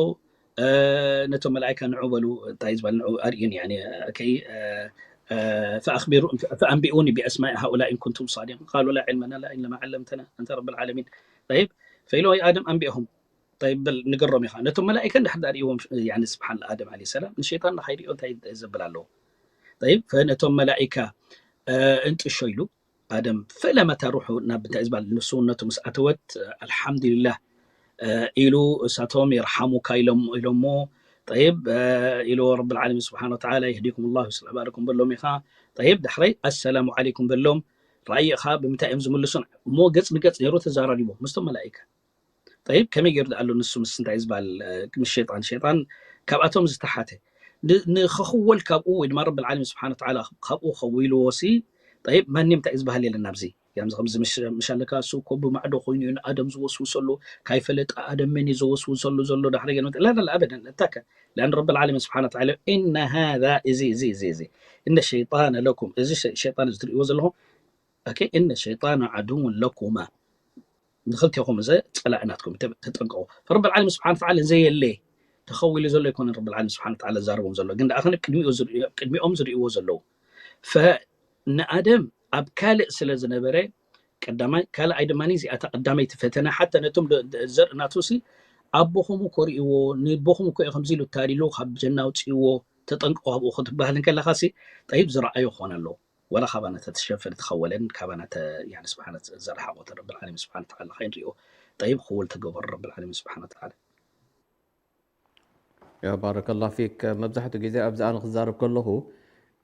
ነቶም መላኢካ ንዑ በሉ፣ እንታይ ዝበል ንዑ ኣርእዩን፣ ያኒ፣ ኦኬ፣ ፈኣኽቢሩ፣ ፈኣንቢኡኒ ቢኣስማኢ ሃኡላኢ ኢን ኩንቱም ሳዲቂን ቃሉ ላ ዒልመ ለና ኢላ ማ ዓለምተና ኣንተ ረብል ዓለሚን። ጠይብ፣ ፈኢሉ ወይ ኣደም ኣንቢእኹም። ጠይብ፣ በል ንገሮም ኢኻ። ነቶም መላኢካ እንድሕር ዳርእይዎም፣ ያኒ፣ ስብሓን ኣደም ዓለይሂ ሰላም፣ ንሸይጣን ንኸይርእዮ እንታይ ዘብል ኣለዎ? ጠይብ፣ ፈነቶም መላኢካ እንጥሾ ኢሉ ኣደም ፈለመታ ሩሑ ናብ እንታይ ዝበሃል ንስውነቱ ምስ ኣተወት፣ ኣልሓምዱሊላህ ኢሉ፣ እሳቶም የርሓሙካ ኢሎም ኢሎሞ። ጠይብ ኢሉ ረብል ዓለሚን ስብሓን ወተዓላ፣ የህዲኩም ላሁ ይስልሕ ባልኩም በሎም ኢኻ። ጠይብ ዳሕረይ ኣሰላሙ ዓለይኩም በሎም። ራእይ ኢኻ ብምንታይ እዮም ዝምልሱን እሞ ገጽ ንገጽ ነይሩ ተዛራሪቦ ምስቶም መላኢካ። ጠይብ ከመይ ገይሩ ደኣ ኣሎ ንሱ ምስ እንታይ ዝበሃል ምስ ሸይጣን፣ ሸይጣን ካብኣቶም ዝተሓተ ንኸኽወል ካብኡ ወይ ድማ ረብል ዓለሚን ስብሓን ወተዓላ ካብኡ ኸዊልዎ ሲ። ጠይብ ማንም እንታይ ዝበሃል የለን ኣብዚ። ያምዚ ከምዚ ምሽ ኣለካ እሱ እኮ ብማዕዶ ኮይኑ እዩ ንኣደም ዝወስውሰሉ፣ ካይፈለጠ ኣደም መን እዩ ዘወስውሰሉ ዘሎ ዳሕሪ ገለ መጠ ላ ላ ኣበደን እታከ። لأن رب العالمين سبحانه وتعالى إن هذا እዚ እዚ እዚ እዚ إن الشيطان لكم እዚ ሸይጣን እዚ ትርእይዎ ዘለኹም ኦኬ إن الشيطان عدو لكما ንኽልቴኹም እዚ ጸላኢ ናትኩም ተጠንቀቑ። ረብል ዓለሚን ስብሓን ተዓላ ዘየለ ተኸዊሉ ዘሎ ኣይኮነን። ረብል ዓለሚን ስብሓን ተዓላ ዛረቦም ዘሎ ግን ደኣ ቅድሚኦም ዝርእይዎ ዘለዉ ንኣደም ኣብ ካልእ ስለ ዝነበረ ቀዳማይ፣ ካልኣይ ድማ እዚኣታ ቀዳመይቲ ፈተና ሓታ ነቶም ዘርኢ ናቱ ሲ ኣቦኹም እኮ ርእይዎ ንቦኹም እኮ እዩ ከምዚ ኢሉ ታሊሉ ካብ ጀና ኣውፅእዎ ተጠንቀቑ ኣብኡ ክትበሃል እንከለኻ ሲ ጠይብ ዝረኣዮ ክኾን ኣለዎ። ወላ ካባና ተተሸፈነ ተኸወለን ካባና ተ- ያኒ ስብሓነ ዘርሓቆ ረብል ዓለሚን ስብሓነ ተዓላ ከይንሪኦ ጠይብ ክወል ተገበሩ ረብል ዓለሚን ስብሓነ ተዓላ። ባረከላ ፊክ። መብዛሕትኡ ግዜ ኣብዚ ኣነ ክዛረብ ከለኹ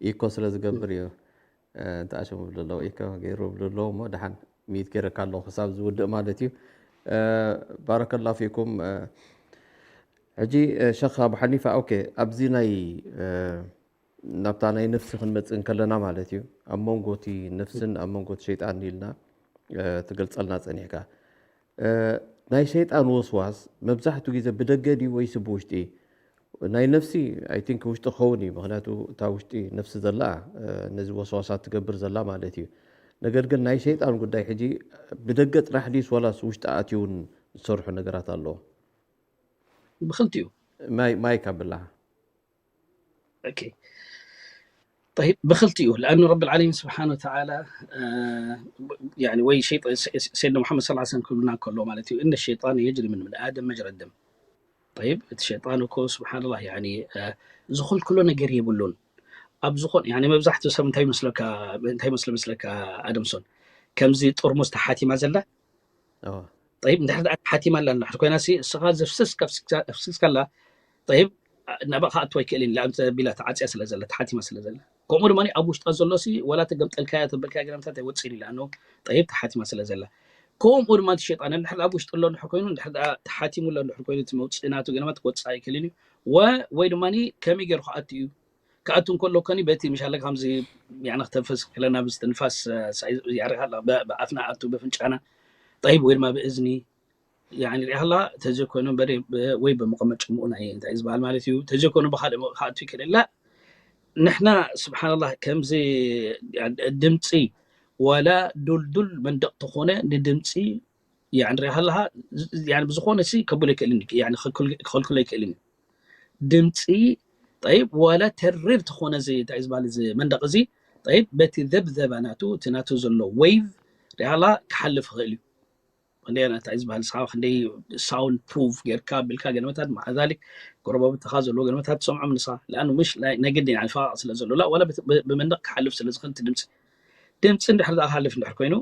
ኢኮ ስለ ዝገብር እዩ። እንተኣሸሙ ብልለው ኢኮ ገይሩ ብልለው እሞ ደሓን ሚት ገይረካ ኣለኹ ክሳብ ዝውድእ ማለት እዩ። ባረከላ ፊኩም። ሕጂ ሸኽ ኣቡ ሓኒፋ ኦኬ ኣብዚ ናይ ናብታ ናይ ነፍሲ ክንመጽእ እንከለና ማለት እዩ ኣብ መንጎ እቲ ነፍስን ኣብ መንጎ እቲ ሸይጣን ኢልና ትገልጸልና ጸኒሕካ። ናይ ሸይጣን ወስዋስ መብዛሕትኡ ግዜ ብደገ ድዩ ወይስ ብውሽጢ? ናይ ነፍሲ ኣይ ቲንክ ውሽጢ ክኸውን እዩ፣ ምክንያቱ እታ ውሽጢ ነፍሲ ዘላ ነዚ ወስዋሳት ትገብር ዘላ ማለት እዩ። ነገር ግን ናይ ሸይጣን ጉዳይ ሕጂ ብደገ ጥራሕ ድዩስ ዋላስ ውሽጢ ኣትዩ እውን ዝሰርሑ ነገራት ኣለዎ? ብክልቲኡ ማይ ማይክ ኣብላ ኦኬ። طيب ብክልቲኡ لأنه رب العالمين سبحانه وتعالى يعني ወይ ሸይጣን ሰይድና ሙሐመድ صلى الله عليه وسلم ክብልና ከሎ ማለት እዩ إن الشيطان يجري من ابن آدم مجرى الدم። طيب እቲ ሸይጣን እኮ سبحان الله يعني ዝኽልክሎ ነገር የብሉን። ኣብ ዝኾን يعني መብዛሕትኡ ሰብ እንታይ ይመስለካ እንታይ ይመስሎ መስለካ ኣደምሶን ከምዚ ጥርሙዝ ተሓቲማ ዘላ ጠይብ እንድሕር ደኣ ተሓቲማ ኣላ እንድሕር ኮይና ሲ እስኻ ዘፍስስካ ኣፍሲስካላ ጠይብ ናብኣ ክኣቱ ኣይክእልን ኢላ ኣቢላ ተዓፅያ ስለ ዘላ ተሓቲማ ስለ ዘላ ከምኡ ድማ ኣብ ውሽጣ ዘሎ ሲ ወላ ተገምጠልካያ ተበልካያ ገለምታት ኣይወፅእን ኢላ ኖ ጠይብ ተሓቲማ ስለ ዘላ ከምኡ ድማ እቲ ሸይጣን እንድሕር ኣብ ውሽጢ ኣሎ እንድሕር ኮይኑ እንድሕር ደኣ ተሓቲሙ ኣሎ እንድሕር ኮይኑ እቲ መውፅኢ ናቱ ገለመት ክወፅእ ኣይክእልን እዩ ወ ወይ ድማ ከመይ ገይሩ ክኣቱ እዩ ክኣቱ እንከሎ ከኒ በቲ ምሻለ ከምዚ ያኒ ክተንፈስ ክለና ብዝትንፋስ ያሪኻ ብኣፍና ኣቱ በፍንጫና ጠይብ ወይ ድማ ብእዝኒ ያኒ ሪኢኻ ተዘይኮይኑ በሪ ወይ ብምቕመጥ ጭምኡ ናይ እንታይ ዝበሃል ማለት እዩ ተዘይኮይኑ ብካልእ ክኣቱ ይክእል ላ ንሕና ስብሓንላህ ከምዚ ድምፂ ዋላ ዱልዱል መንደቕ ተኾነ ንድምፂ ያኒ ሪኢኻ ኣለኻ ብዝኾነ ሲ ከብሎ ይክእልን ክኸልክሎ ይክእልን እዩ ድምፂ ጠይብ ዋላ ተሪር ተኾነ እዚ እንታይ ዝበሃል እዚ መንደቕ እዚ ጠይብ በቲ ዘብዘባ ናቱ እቲ ናቱ ዘሎ ወይቭ ሪኣላ ክሓልፍ ይኽእል እዩ ክንደይ እንታይ ዝበሃል ስኻ ክንደይ ሳውንድ ፕሩፍ ጌርካ ብልካ ገለመታት ማዓ ዛሊክ ጎረባብትኻ ዘለዎ ገለመታት ትሰምዖም ንስኻ ለኣኑ ምሽ ናይ ግድን ፋቕ ስለ ዘሎ ላ ዋላ ብመንደቕ ክሓልፍ ስለ ዝኽእል ድምፂ ድምፂ እንድሕር ዝኣኻልፍ እንድሕር ኮይኑ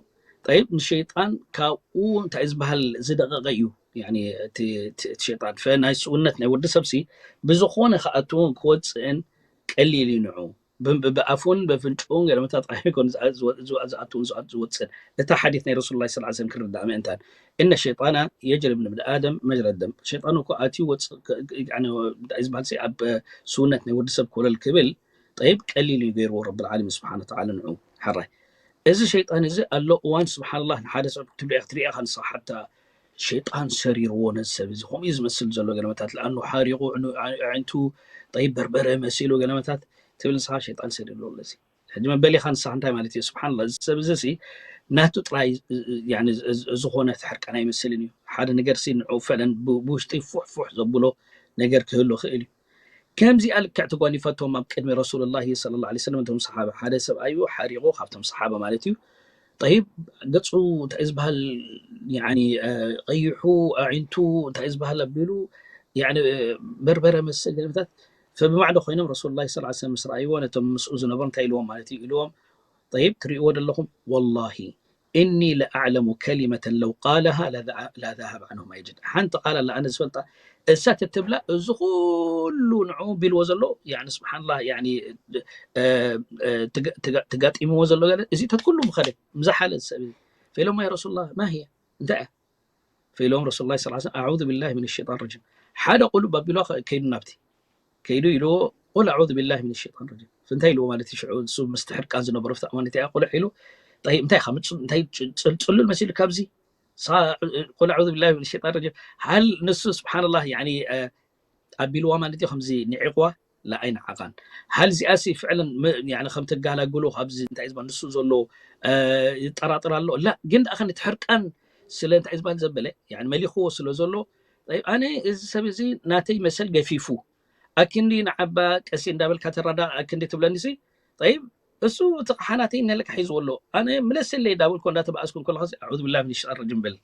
ጠይብ ንሸይጣን ካብኡ እንታይ ዝበሃል ዝደቐቐ እዩ እቲ ሸይጣን ፈናይ ስውነት ናይ ወዲ ሰብሲ ብዝኾነ ክኣትውን ክወፅእን ቀሊል እዩ ንዑ ብኣፉን በፍንጭኡን ገለመታት ኣይኮን ዝኣትውን ዝወፅእን እታ ሓዲት ናይ ረሱል ላ ስላ ሰለም ክርዳእ ምእንታን እነ ሸይጣና የጅሪ ብን ብን ኣደም መጅረ ደም ሸይጣን እኮ ኣትዩ ወፅእ ዝበሃል ኣብ ስውነት ናይ ወዲ ሰብ ኮለል ክብል ጠይብ ቀሊል እዩ ገይርዎ ረብል ዓለሚን ስብሓን ወተዓላ ንዑ ሕራይ እዚ ሸይጣን እዚ ኣሎ እዋን ስብሓንላህ ንሓደ ሰብ ክትብልኦ ክትሪኦ ኢኻ ንስኻ ሓታ ሸይጣን ሰሪርዎ ነዚ ሰብ እዚ ከምኡ እዩ ዝመስል ዘሎ ገለመታት ለኣኑ ሓሪቑ ኣዒንቱ ጠይብ በርበረ መሲሉ ገለመታት ትብል ንስኻ ሸይጣን ሰሪርዎ ኣለዚ ሕጂ መበሊኻ ንስኻ እንታይ ማለት እዩ ስብሓንላህ እዚ ሰብ እዚ ሲ ናቱ ጥራይ ዝኾነ ሕርቃን ኣይመስልን እዩ። ሓደ ነገር ሲ ንዑ ፈለን ብውሽጢ ፉሕ ፉሕ ዘብሎ ነገር ክህሉ ክእል እዩ። ከምዚኣ ልክዕ ተጓኒፈቶም ኣብ ቅድሚ ረሱሉላሂ ሰለላሁ ዐለይሂ ወሰለም እቶም ሰሓባ፣ ሓደ ሰብኣዩ ሓሪቑ ካብቶም ሰሓባ ማለት እዩ። ጠይብ፣ ገጹ እንታይ ዝበሃል፣ ያኒ፣ እ፣ ቀይሑ፣ ኣዒንቱ እንታይ ዝበሃል ኣቢሉ፣ ያኒ፣ እ፣ በርበረ መስል ገለመታት። ፈብማዕዶ ኮይኖም ረሱሉላሂ ሰለላሁ ዐለይሂ ወሰለም ምስ ረኣይዎ ነቶም ምስኡ ዝነበሩ እንታይ ኢልዎም ማለት እዩ? ኢልዎም፣ ጠይብ፣ ትርእይዎ ዘለኹም፣ ወላሂ እኒ ለኣዕለሙ ከሊመተን ለው ቃለሃ ለዛ-፣ ለዛሃብ ዐንሁ ማ የጅድ። ሓንቲ ቃል ኣላ ኣነ ዝፈልጣ፣ እሳ ተትብላ እዚ ኩሉ ንዑ ቢልዎ ዘሎ፣ ያኒ፣ ስብሓንላህ፣ ያኒ፣ እ፣ እ፣ ትጋ-፣ ትጋ-፣ ትጋጢምዎ ዘሎ ገለ፣ እዚታት ኩሉ ምኸደ፣ ምዝሓለ እዚ ሰብ እዚ። ፈኢሎሞ፣ ያ ረሱሉላህ፣ ማ ህየ? እንታይ እያ? ፈኢሎም ረሱሉላህ ሰለላሁ ዐለይሂ ወሰለም፣ "ኣዑዙ ቢላሂ ሚነ ሸይጣን ረጂም." ሓደ ቁሉብ ኣቢሉ ከ-፣ ከይዱ ናብቲ። ከይዱ ኢልዎ፣ "ቁል ኣዑዙ ቢላሂ ሚነ ሸይጣን ረጂም." እንታይ ኢልዎ ማለት እዩ? ሽዑ እሱ ምስቲ ሕርቃን ዝነበሮ ፍታእ ማለት እያ። ቁልዕ ኢሉ፣ "ጠይብ፣ እንታይ ኢኻ ምጽ-፣ እንታይ ጽ-፣ ጽል-፣ ጽሉል መሲሉ ካብዚ? ሳ-፣ ቁል ኣዑዙ ቢላሂ ሚነ ሸይጣን ረጂም." ሃል ንሱ ስብሓንላህ፣ ያኒ፣ እ፣ ኣቢልዋ ማለት እዩ፣ ከምዚ ንዒቕዋ? ላ ኣይነዓቓን። ሃል እዚኣሲ ፍዕለን ም-፣ ያኒ ከም ተጋላግሎ ካብዚ እንታይ ዝበሃል ንሱ ዘሎ፣ እ፣ ይጠራጠር ኣሎ። ላ ግን ደኣ ከ ነቲ ሕርቃን ስለ እንታይ ዝበሃል ዘበለ፣ ያኒ መሊኽዎ ስለ ዘሎ፣ ጠይብ፣ ኣነ እዚ ሰብ እዚ ናተይ መሰል ገፊፉ፣ ኣክንዲ ንዓባ ቀሲ እንዳበልካ ተረዳ፣ ኣክንዲ ትብለኒሲ፣ ጠይብ፣ እሱ እቲ ቕሓ ናተይ ነለካ ሒዝዎ ኣሎ። ኣነ ምለሰለይ እንዳበልኩ እንዳተባኣስኩ እንከለኹ፣ ኣዑዙ ቢላሂ ሚነ ሸይጣን ረጂም በል።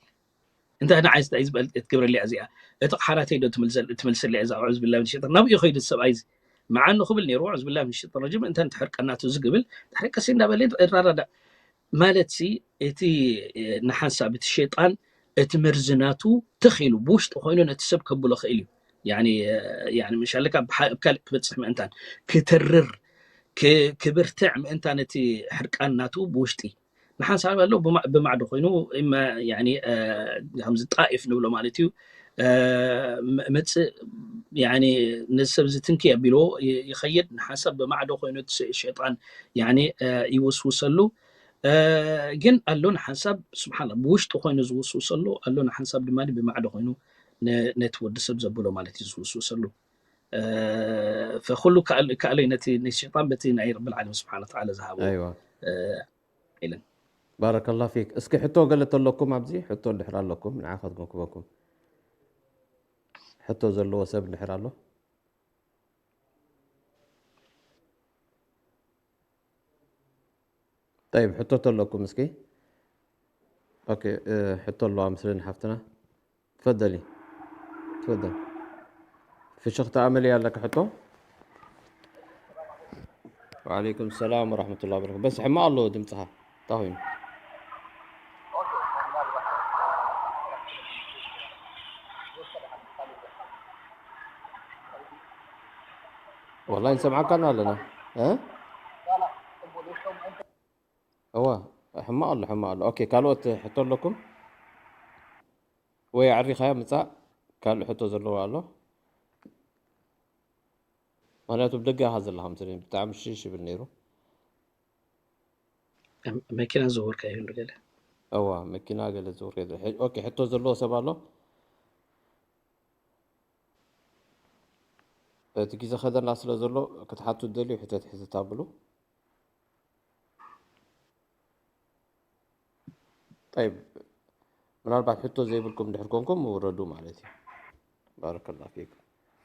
እንታይ ንዓይ እንታይ ዝበል-፣ ትገብረለይ እዚኣ? እቲ ቕሓ ናተይ ዶ ትምልሰል-፣ ትመልሰለይ እዛ? ኣዑዙ ቢላሂ ሚነ ሸይጣን። ናብኡ ይኸይድ እቲ ሰብኣይ እዚ። መዓኑ ክብል ነይሩ፣ ኣዑዙ ቢላሂ ሚነ ሸይጣን ረጂም፣ እንተ ንትሕርቀናቱ ዝግብል፣ ድሕሪ ቀሲ እንዳበለ ይራዳዳእ። ማለትሲ፣ እቲ፣ እ፣ ንሓንሳብ እቲ ሸይጣን፣ እቲ መርዚ ናቱ ትኽ ኢሉ፣ ብውሽጢ ኮይኑ ነቲ ሰብ ከብሎ ክእል እዩ። ያኒ፣ እ፣ ያኒ፣ ምሻለካ ብሓ-፣ ኣብ ካልእ ክበጽሕ ምእንታን፣ ክተርር፣ ክ-፣ ክብርትዕ ምእንታን እቲ ሕርቃን ናቱ ብውሽጢ። ንሓንሳብ ኣሎ ብማ-፣ ብማዕዶ ኮይኑ፣ እማ፣ ያኒ፣ እ፣ ከምዚ ጣኢፍ ንብሎ ማለት እዩ። እ፣ ም-፣ መጽእ፣ ያኒ፣ ነዚ ሰብ እዚ ትንኪ ኣቢልዎ ይ-፣ ይኸይድ። ንሓንሳብ ብማዕዶ ኮይኑ እቲ ሸ-፣ ሸይጣን፣ ያኒ፣ እ፣ ይውስውሰሉ። እ፣ ግን ኣሎ ንሓንሳብ፣ ስብሓንላ፣ ብውሽጢ ኮይኑ ዝውስውሰሉ፣ ኣሎ ንሓንሳብ ድማ ብማዕዶ ኮይኑ ነ-፣ ነቲ ወዲ ሰብ ዘብሎ ማለት እዩ ዝውስውሰሉ። እ፣ ፈኩሉ ከኣል-፣ ከኣለይ ነቲ፣ ነቲ ሸይጣን በቲ ናይ ረብል ዓለም ስብሓን ወተዓላ ዝሃቦ፣ ኣይዋ። እ፣ ኢለን። ባረከላህ ፊክ። እስኪ ሕቶ ገለ ተለኩም ኣብዚ፣ ሕቶ እንድሕር ኣለኩም፣ ንዓኻትኩም ክበኩም። ሕቶ ዘለዎ ሰብ እንድሕር ኣሎ? ጠይብ፣ ሕቶ ተለኩም እስኪ። ኦኬ፣ እ፣ ሕቶ ኣለዋ ምስልን ሓፍትና። ትፈደሊ። ትፈደል። ፍሽኽታ ኣመልያ ኣለካ ሕቶ? ወዓለይኩም ሰላም ወራሕመቱላሂ ወበረካቱ። በስ ሕማቕ ኣሎ ድምፅኻ። እንታይ ኮይኑ? ወላሂ ንሰምዓካና ኣለና። እ? እዋ፣ ሕማቕ ኣሎ፣ ሕማቕ ኣሎ። ኦኬ፣ ካልኦት ሕቶ ኣለኩም? ወይ ኣዕሪኻዮ ምጻእ፣ ካልእ ሕቶ ዘለዎ ኣሎ? ምኽንያቱ ብደገ ኢኻ ዘለኻ መሰለኒ፣ ብጣዕሚ ሽሽ ይብል ነይሩ። መኪና ዝውር ከ ይህሉ ገለ? እዋ፣ መኪና ገለ ዝውር ከ-፣ ሕ-፣ ኦኬ፣ ሕቶ ዘለዎ ሰብ ኣሎ? እቲ ግዜ ከደና ስለ ዘሎ፣ ክትሓቱ ትደልዩ ሕቶ ትሕዝት ኣብሉ። ጠይብ፣ ምናልባት ሕቶ ዘይብልኩም እንድሕር ኮንኩም ውረዱ ማለት እዩ። ባረከላሁ ፊኩም።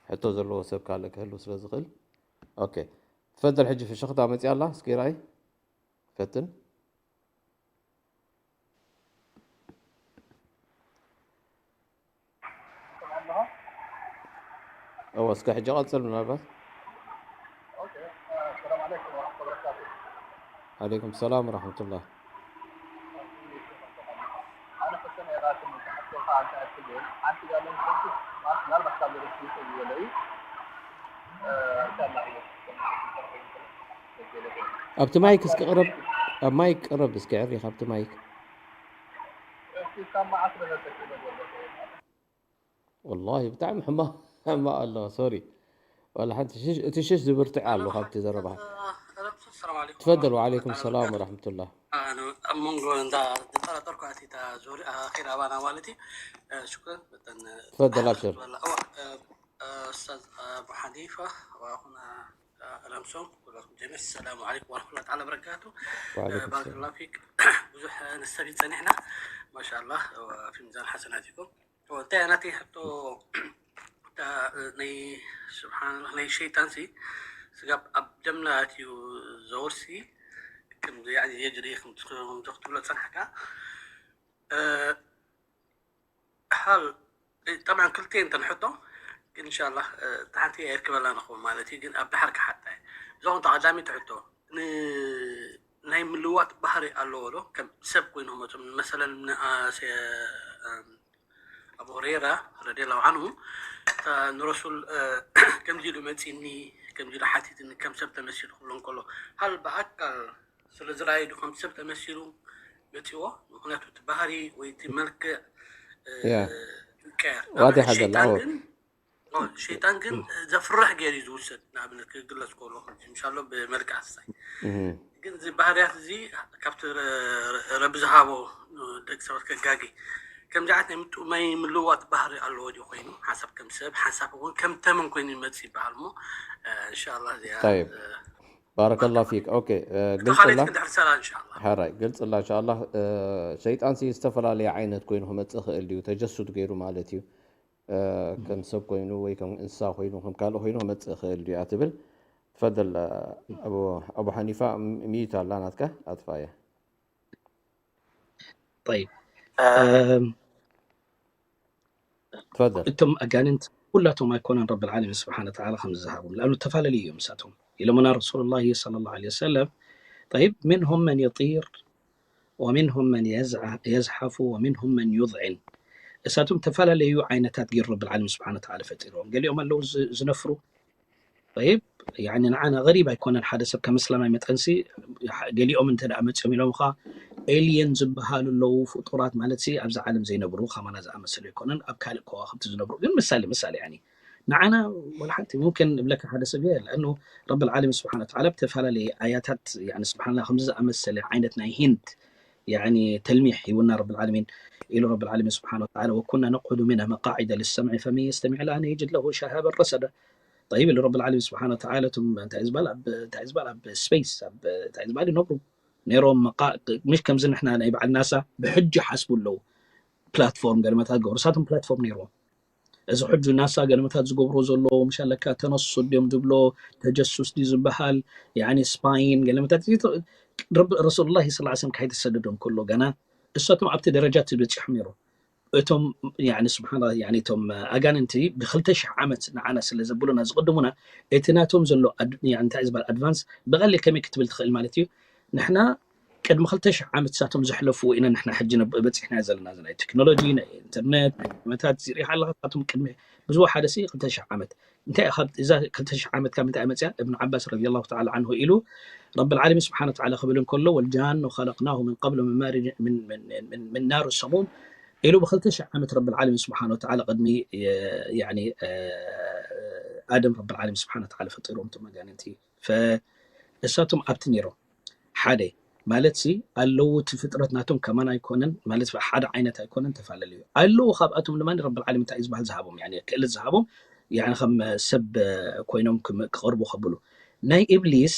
ሕቶ ዘለዎ ሰብ ካልእ ክህሉ ስለ ዝኽእል። ኦኬ። ትፈደል ሕጂ ፍሽኽታ መጽያ ኣላ፣ እስኪ ርኣይ። ፈትን። እወ፣ እስከ ሕጂ ቀጽል ምናልባት። ኦኬ፣ እ፣ ሰላም ዓለይኩም ወራሕመቱላሂ ወበረካቱ። ዓለይኩም ሰላም ወራሕመቱላህ። ኣነ ሕቶ ነይራትኒ፣ ዝሓተልካ ኣንተ ኣትብል፣ ሓንቲ ጓል ኣንስተይቲ ማለት ምናልባት ካብ ሌሎች ይኽእል ዝበለ እዩ። እ፣ ኢንሻላህ እዩ። ኣብቲ ማይክ እስኪ ቅረብ፣ ኣብ ማይክ ቅረብ እስኪ ዕሪ ካብቲ ማይክ። እስኪ ካብ መዓስ ደረሰ ክብለ ዘለኹ? ወላሂ ብጣዕሚ ሕማቕ፣ ሕማቕ ኣሎ። ሶሪ። ዋላ ሓንቲ ሽሽ፣ እቲ ሽሽ ዝብርትዕ ኣሎ ካብቲ ዘረባ። ሰላም ዓለይኩም ትፈደል፣ ወዓለይኩም ወራሕመቱላሂ ሰላም ወበረካቱ። ወራሕመቱላህ። ኣነ ኣብ መንጎ እንዳ ዝጠራጠርኩ ኣቲታ ዙሪ ኣኺር ኣባና ማለት እዩ። እ፣ ሽኩረን። በተን፣ ትፈደል፣ ኣብሽር። ወላ፣ እዋ፣ እ፣ እ፣ ኡስታዝ ኣቡ ሓኒፋ ወኣኹና ረምሶም ኩላኩም ጀሚዕ ሰላሙ ዓለይኩም ወረሕመቱላሂ ተዓላ በረካቱ። ወዓለይኩም ባረከላሁ ፊክ። ብዙሕ ነስተፊድ ጸኒሕና። ማሻኣላህ፣ ፊ ሚዛን ሓሰናቲኩም። እንታይ ናተይ ሕቶ፣ እታ ናይ ስብሓንላህ ናይ ሸይጣን ሲ ስጋብ ኣብ ደምና ኣትዩ ዘውርሲ ከም የጅሪ ክትብሎ ጸንሕካ። ሃል ጠብዓን ክልተ እንተን ሕቶ ግን እንሻላ ሓንቲ የርክበላ ንኸውን ማለት እዩ። ግን ኣብ ድሓር ክሓታ እየ። እዞም ተቐዳሚት ሕቶ ን- ናይ ምልዋጥ ባህሪ ኣለዎ ዶ? ከም ሰብ ኮይኑ መፅም መሰለን ንኣብ ሁረይራ ረዲየላሁ ዓንሁ ንረሱል ከምዚ ኢሉ መፂኒ፣ ከምዚ ኢሉ ሓቲትኒ፣ ከም ሰብ ተመሲሉ ክብሎ እንከሎ ሃል ብኣካል ስለ ዝረኣዩ ዶ ከም ሰብ ተመሲሉ መፂዎ? ምክንያቱ እቲ ባህሪ ወይ እቲ መልክዕ ያ ይቀየር። ዋዲሕ ንኣብነት ሸይጣን ዘላ ግን ሸይጣን ግን ዘፍርሕ ገይሩ እዩ ዝውሰድ። ንኣብነት ክግለፅ ከሎ እንሻሎ ብመልክዕ ኣስታይ ግን እዚ ባህርያት እዚ ካብቲ ረቢ ዝሃቦ ደቂ ሰባት ከጋጊ ከምዚ ዓይነት ናይ ምጥማይ ምልዋጥ ባህሪ ኣለዎ ድዩ ኮይኑ ሓሳብ ከም ሰብ ሓሳብ እውን ከም ተመን ኮይኑ ይመፅእ ይበሃል እሞ እንሻላ እዚኣ طيب ባረከላሁ ፊክ ኦኬ ግልጽ ተኻሊት ላ ክንድሕር ሰላ እንሻላ ሓራይ ግልጽ ላ እንሻላ ሸይጣን ሲ ዝተፈላለየ ዓይነት ኮይኑ ክመጽእ ይኽእል ድዩ ተጀሱድ ገይሩ ማለት እዩ ከም ሰብ ኮይኑ ወይ ከም እንስሳ ኮይኑ ከም ካልእ ኮይኑ ክመጽእ ይኽእል ድዩ ትብል ትፈደል ኣቡ ሓኒፋ ሚዩት ኣላ ናትካ ኣጥፋያ طيب ትፈደል እቶም ኣጋንንት ኩላቶም ኣይኮነን ረብ ልዓለሚን ስብሓን ተዓላ ከም ዝሃቦም ለኣኑ ተፈላለዩ እዮም እሳቶም ኢሎምና ረሱሉ ላ ለ ላ ለ ወሰለም طيب منهم من يطير ومنهم من يزحف ومنهم من يذعن እሳቶም ተፈላለዩ ዓይነታት ገይሩ ረብ ልዓለሚን ስብሓን ተዓላ ፈጢርዎም ገሊኦም ኣለዉ ዝነፍሩ طيب يعني ንዓና غريب ኣይኮነን ሓደ ሰብ ከም እስላማይ መጠንሲ ገሊኦም እንተ ደኣ መፅኦም ኢሎም ኻ ኤልየን ዝበሃሉ ኣለዉ ፍጡራት ማለት ሲ ኣብዚ ዓለም ዘይነብሩ ከማና ዝኣመሰሉ ኣይኮነን ኣብ ካልእ ከዋክብቲ ዝነብሩ ግን ምሳሌ ምሳሌ يعني ንዓና ወላ ሓንቲ ممكن እብለካ ሓደ ሰብ እየ لأنه رب العالمين سبحانه وتعالى ብተፈላለየ ኣያታት يعني سبحان الله ከምዚ ዝኣመሰለ ዓይነት ናይ ሂንት يعني تلميح ሂቡና رب العالمين ኢሉ رب العالمين سبحانه وتعالى وكنا نقعد منها مقاعد للسمع فمن يستمع الآن يجد له شهابا رصدا طيب اللي رب العالمين سبحانه وتعالى ثم እንታይ ዝበሃል ኣብ እንታይ ዝበሃል ኣብ ስፔስ ኣብ እንታይ ዝበሃል ይነብሩ ነይሮም መቃ ምሽ ከምዚ ንሕና ናይ በዓል ናሳ ብሕጂ ሓስቡ ኣለዉ ፕላትፎርም ገለመታት ገብሩ እሳቶም ፕላትፎርም ነይርዎም እዚ ሕጂ ናሳ ገለመታት ዝገብሮ ዘለዉ ምሻለካ ተነሱ ድዮም ዝብሎ ተጀሱስ ድዩ ዝበሃል ያኒ ስፓይን ገለመታት ረሱሉላ ስ ሰለም ካይተሰደዶም ከሎ ገና እሳቶም ኣብቲ ደረጃ ትበፂሖም ነይሮም እቶም ስብሓን እቶም ኣጋንንቲ ብክልተ ሽሕ ዓመት ንዓና ስለ ዘብሉና ዝቅድሙና እቲ ናቶም ዘሎ እንታይ ዝበሃል ኣድቫንስ ብቀሊል ከመይ ክትብል ትኽእል ማለት እዩ ንሕና ቅድሚ ክልተ ሽሕ ዓመት ሳቶም ዘሕለፍዎ ኢና ንሕና ሕጂ በፂሕና ዘለና ናይ ቴክኖሎጂ ናይ ኢንተርነት ናይ መታት ዝሪኢካ ኣለካ ሳቶም ቅድሚ ብዙ ሓደ ሲ ክልተ ሽሕ ዓመት እንታይ ካብ እዛ ክልተ ሽሕ ዓመት ካብ ምንታይ መፅያ እብን ዓባስ ረዲ ላሁ ተዓላ ዓንሁ ኢሉ ረብ ልዓለሚን ስብሓን ተዓላ ክብል እንከሎ ወልጃን ኸለቅናሁ ምን ቀብሉ ምን ናሩ ሰሙም ኢሉ ብክልተ ሽሕ ዓመት ረብ ልዓለሚን ስብሓን ወተዓላ ቅድሚ ኣደም ረብ ልዓለሚን ስብሓን ወተዓላ ፈጢሮም እቶም ኣጋንንቲ እሳቶም ኣብቲ ነይሮም ሓደ ማለት ሲ ኣለዉ እቲ ፍጥረት ናቶም ከማን ኣይኮነን ማለት ሓደ ዓይነት ኣይኮነን ተፈላለዩ ኣለዉ ካብኣቶም ድማ ረብ ልዓለሚን እንታይ ዝበሃል ዝሃቦም ክእለት ዝሃቦም ከም ሰብ ኮይኖም ክቐርቡ ከብሉ ናይ ኢብሊስ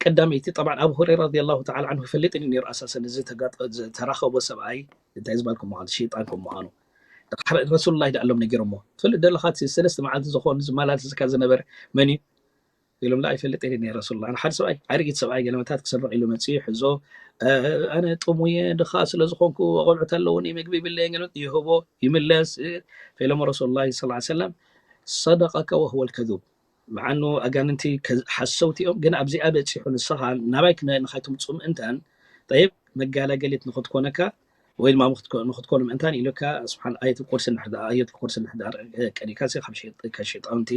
ቀዳመይቲ ጠብዓ ኣብ ሁረይራ ረዲ ላሁ ተዓላ ዓንሁ ይፈልጥ እዩ ነይሩ ኣሳሰን እዚ ተጋጠ- ዝተራኸቦ ሰብኣይ እንታይ ዝበሃል ከም ምዃኑ ሸይጣን ከም ምዃኑ ረሱሉላ ይደኣሎም ነጊሮሞ ትፈልጥ ዘለኻ እቲ ሰለስተ መዓልቲ ዝኾኑ ዝመላለስካ ዝነበረ መን እዩ ኢሎም ላ ይፈልጥ እየ ነይረ ረሱሉላ ሓደ ሰብኣይ ዓርጊት ሰብኣይ ገለመታት ክሰርቕ ኢሉ መፅኡ ይሕዞ ኣነ ጥሙየ ድኻ ስለ ዝኾንኩ ቆልዑት ኣለውኒ ምግቢ ይብለየ ገለመት ይህቦ ይምለስ ኢሎም ረሱሉላ ስ ሰለም ሰደቀከ ወህወ ልከዙብ መዓኑ ኣጋንንቲ ሓሰውቲ እዮም ግን ኣብዚኣ በፂሑ ንስኻ ናባይ ክነንኻይቶም ፅምእንተን ጠይብ መጋላገሊት ንክትኮነካ ወይ ድማ ንክትኮኑ ምእንታን ኢሉካ ስብሓን ኣየት ቁርሲ ኣየት ቁርሲ እንድሕር ቀሪካ ካብ ሸጣውንቲ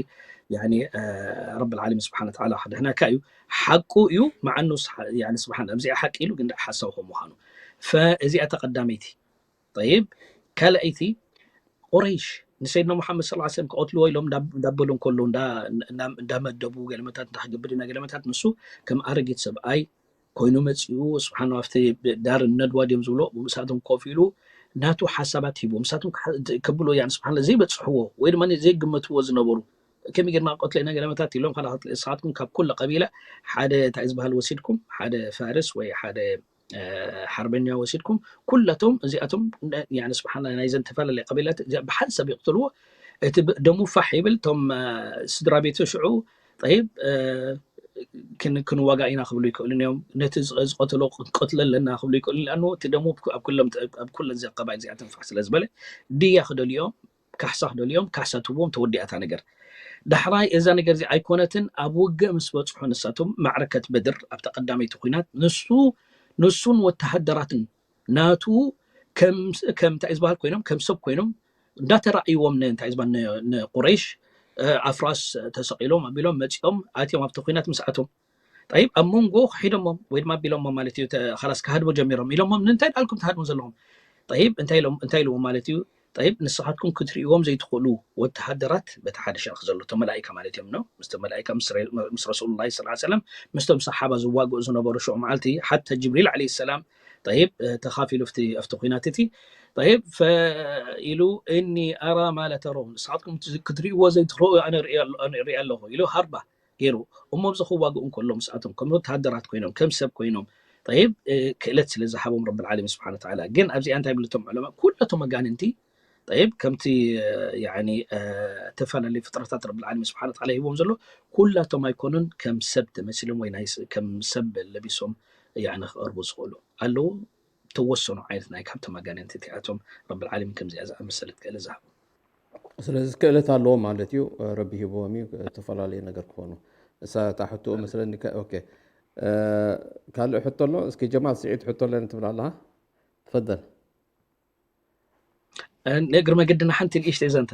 ረብ ልዓለሚን ስብሓን ተዓላ ክድሕነካ እዩ ሓቁ እዩ መዓኑ ስብሓን ኣብዚኣ ሓቂ ኢሉ ግን ሓሳው ከም ምዃኑ እዚኣ ተቀዳመይቲ ጠይብ ካልኣይቲ ቁረይሽ ንሰይድና ሙሓመድ ስ ሰለም ክቐትልዎ ኢሎም እንዳበሉ እንከለዉ እንዳመደቡ ገለመታት እንዳክገብር ኢና ገለመታት ንሱ ከም ኣረጊት ሰብኣይ ኮይኑ መፂኡ ስብሓን ኣብቲ ዳር ነድዋ ድዮም ዝብሎ ምስኣቶም ኮፍ ኢሉ ናቱ ሓሳባት ሂቡ ምስኣቶም ከብሎ ያ ስብሓን ዘይበፅሕዎ ወይ ድማ ዘይግመትዎ ዝነበሩ ከመይ ጌርና ክቐትሎ ኢና ገለ መታት ኢሎም፣ ካላ ንስኻትኩም ካብ ኩለ ቀቢላ ሓደ እንታይ ዝበሃል ወሲድኩም፣ ሓደ ፋርስ ወይ ሓደ ሓርበኛ ወሲድኩም፣ ኩላቶም እዚኣቶም ስብሓና ናይዘን ተፈላለየ ቀቢላት ብሓንሳብ ይቕትልዎ። እቲ ደሙ ፋሕ ይብል። እቶም ስድራ ቤቱ ሽዑ ጠይብ ክንዋጋ ኢና ክብሉ ይክእሉ እዮም። ነቲ ዝቀትሎ ክንቀትሎ ኣለና ክብሉ ይክእሉ። ኣኑ እቲ ደሙ ኣብ ኩለን እዚ ኣቀባይ እዚኣ ትንፋሕ ስለ ዝበለ ድያ ክደልዮም ካሕሳ ክደልዮም ካሕሳ ትቦም ተወዲኣታ ነገር። ዳሕራይ እዛ ነገር እዚ ኣይኮነትን። ኣብ ውግእ ምስ በፅሑ ንሳቶም ማዕረከት በድር ኣብታ ቀዳመይቲ ኩናት ንሱ ንሱን ወተሃደራትን ናቱ ከም እንታይ ዝበሃል ኮይኖም ከም ሰብ ኮይኖም እንዳተራእይዎም እንታይ ዝበሃል ንቁረይሽ ኣፍራስ ተሰቂሎም ኣቢሎም መፂኦም ኣትዮም ኣብቲ ኩናት ምስ ኣቶም ጠይብ ኣብ መንጎ ክሒዶሞም ወይ ድማ ኣቢሎሞም ማለት እዩ። ካላስ ክሃድሙ ጀሚሮም ኢሎሞም ንምንታይ ዳልኩም ትሃድሙ ዘለኹም? ጠይብ እንታይ ኢሎም እንታይ ኢልዎም ማለት እዩ? ጠይብ ንስኻትኩም ክትርእይዎም ዘይትኽእሉ ወተሃደራት በቲ ሓደ ሸነኽ ዘሎ እቶም መላኢካ ማለት እዮም ነው ምስቶም መላኢካ ምስ ረሱሉላ ስ ሰለም ምስቶም ሰሓባ ዝዋግኡ ዝነበሩ ሽዑ መዓልቲ ሓታ ጅብሪል ዓለ ሰላም ጠይብ ተኻፊሉ ኣብቲ ኩናት እቲ ጠይብ ኢሉ እኒ ኣራ ማለት ሮ ንስኻትኩም ክትርእይዎ ዘይትኽእሉ ኣነ ርኢ ኣለኹ ኢሉ ሃርባ ገይሩ እሞ ኣብዚ ክዋግኡ እንከሎ ምስኣቶም ከም ወተሃደራት ኮይኖም ከም ሰብ ኮይኖም ጠይብ ክእለት ስለ ዝሃቦም ረብል ዓለሚን ስብሓን ተዓላ ግን ኣብዚኣ እንታይ ብልቶም ዕለማ ኩለቶም ኣጋንንቲ ጠይብ ከምቲ ተፈላለዩ ፍጥረታት ረብል ዓለሚን ስብሓን ተዓላ ሂቦም ዘሎ ኩላቶም ኣይኮኑን ከም ሰብ ተመሲሎም ወይ ከም ሰብ ለቢሶም ክቐርቡ ዝኽእሉ ኣለዉ ተወሰኑ ዓይነት ናይ ካብቶም ኣጋንንቲ እቲኣቶም ረብል ዓለሚን ከምዚኣ ዝኣመሰለት ክእለት ዝሃቦም ስለዚ ክእለት ኣለዎም ማለት እዩ ረቢ ሂብዎም እዩ ዝተፈላለዩ ነገር ክኾኑ እሳ እታ ሕትኡ መስለኒ ኦኬ ካልእ ሕቶ ኣሎ እስኪ ጀማል ስዒድ ሕቶ ኣለኒ ትብል ኣለኻ ትፈደል ንእግሪ መገድና ሓንቲ ንእሽተይ ዘንተ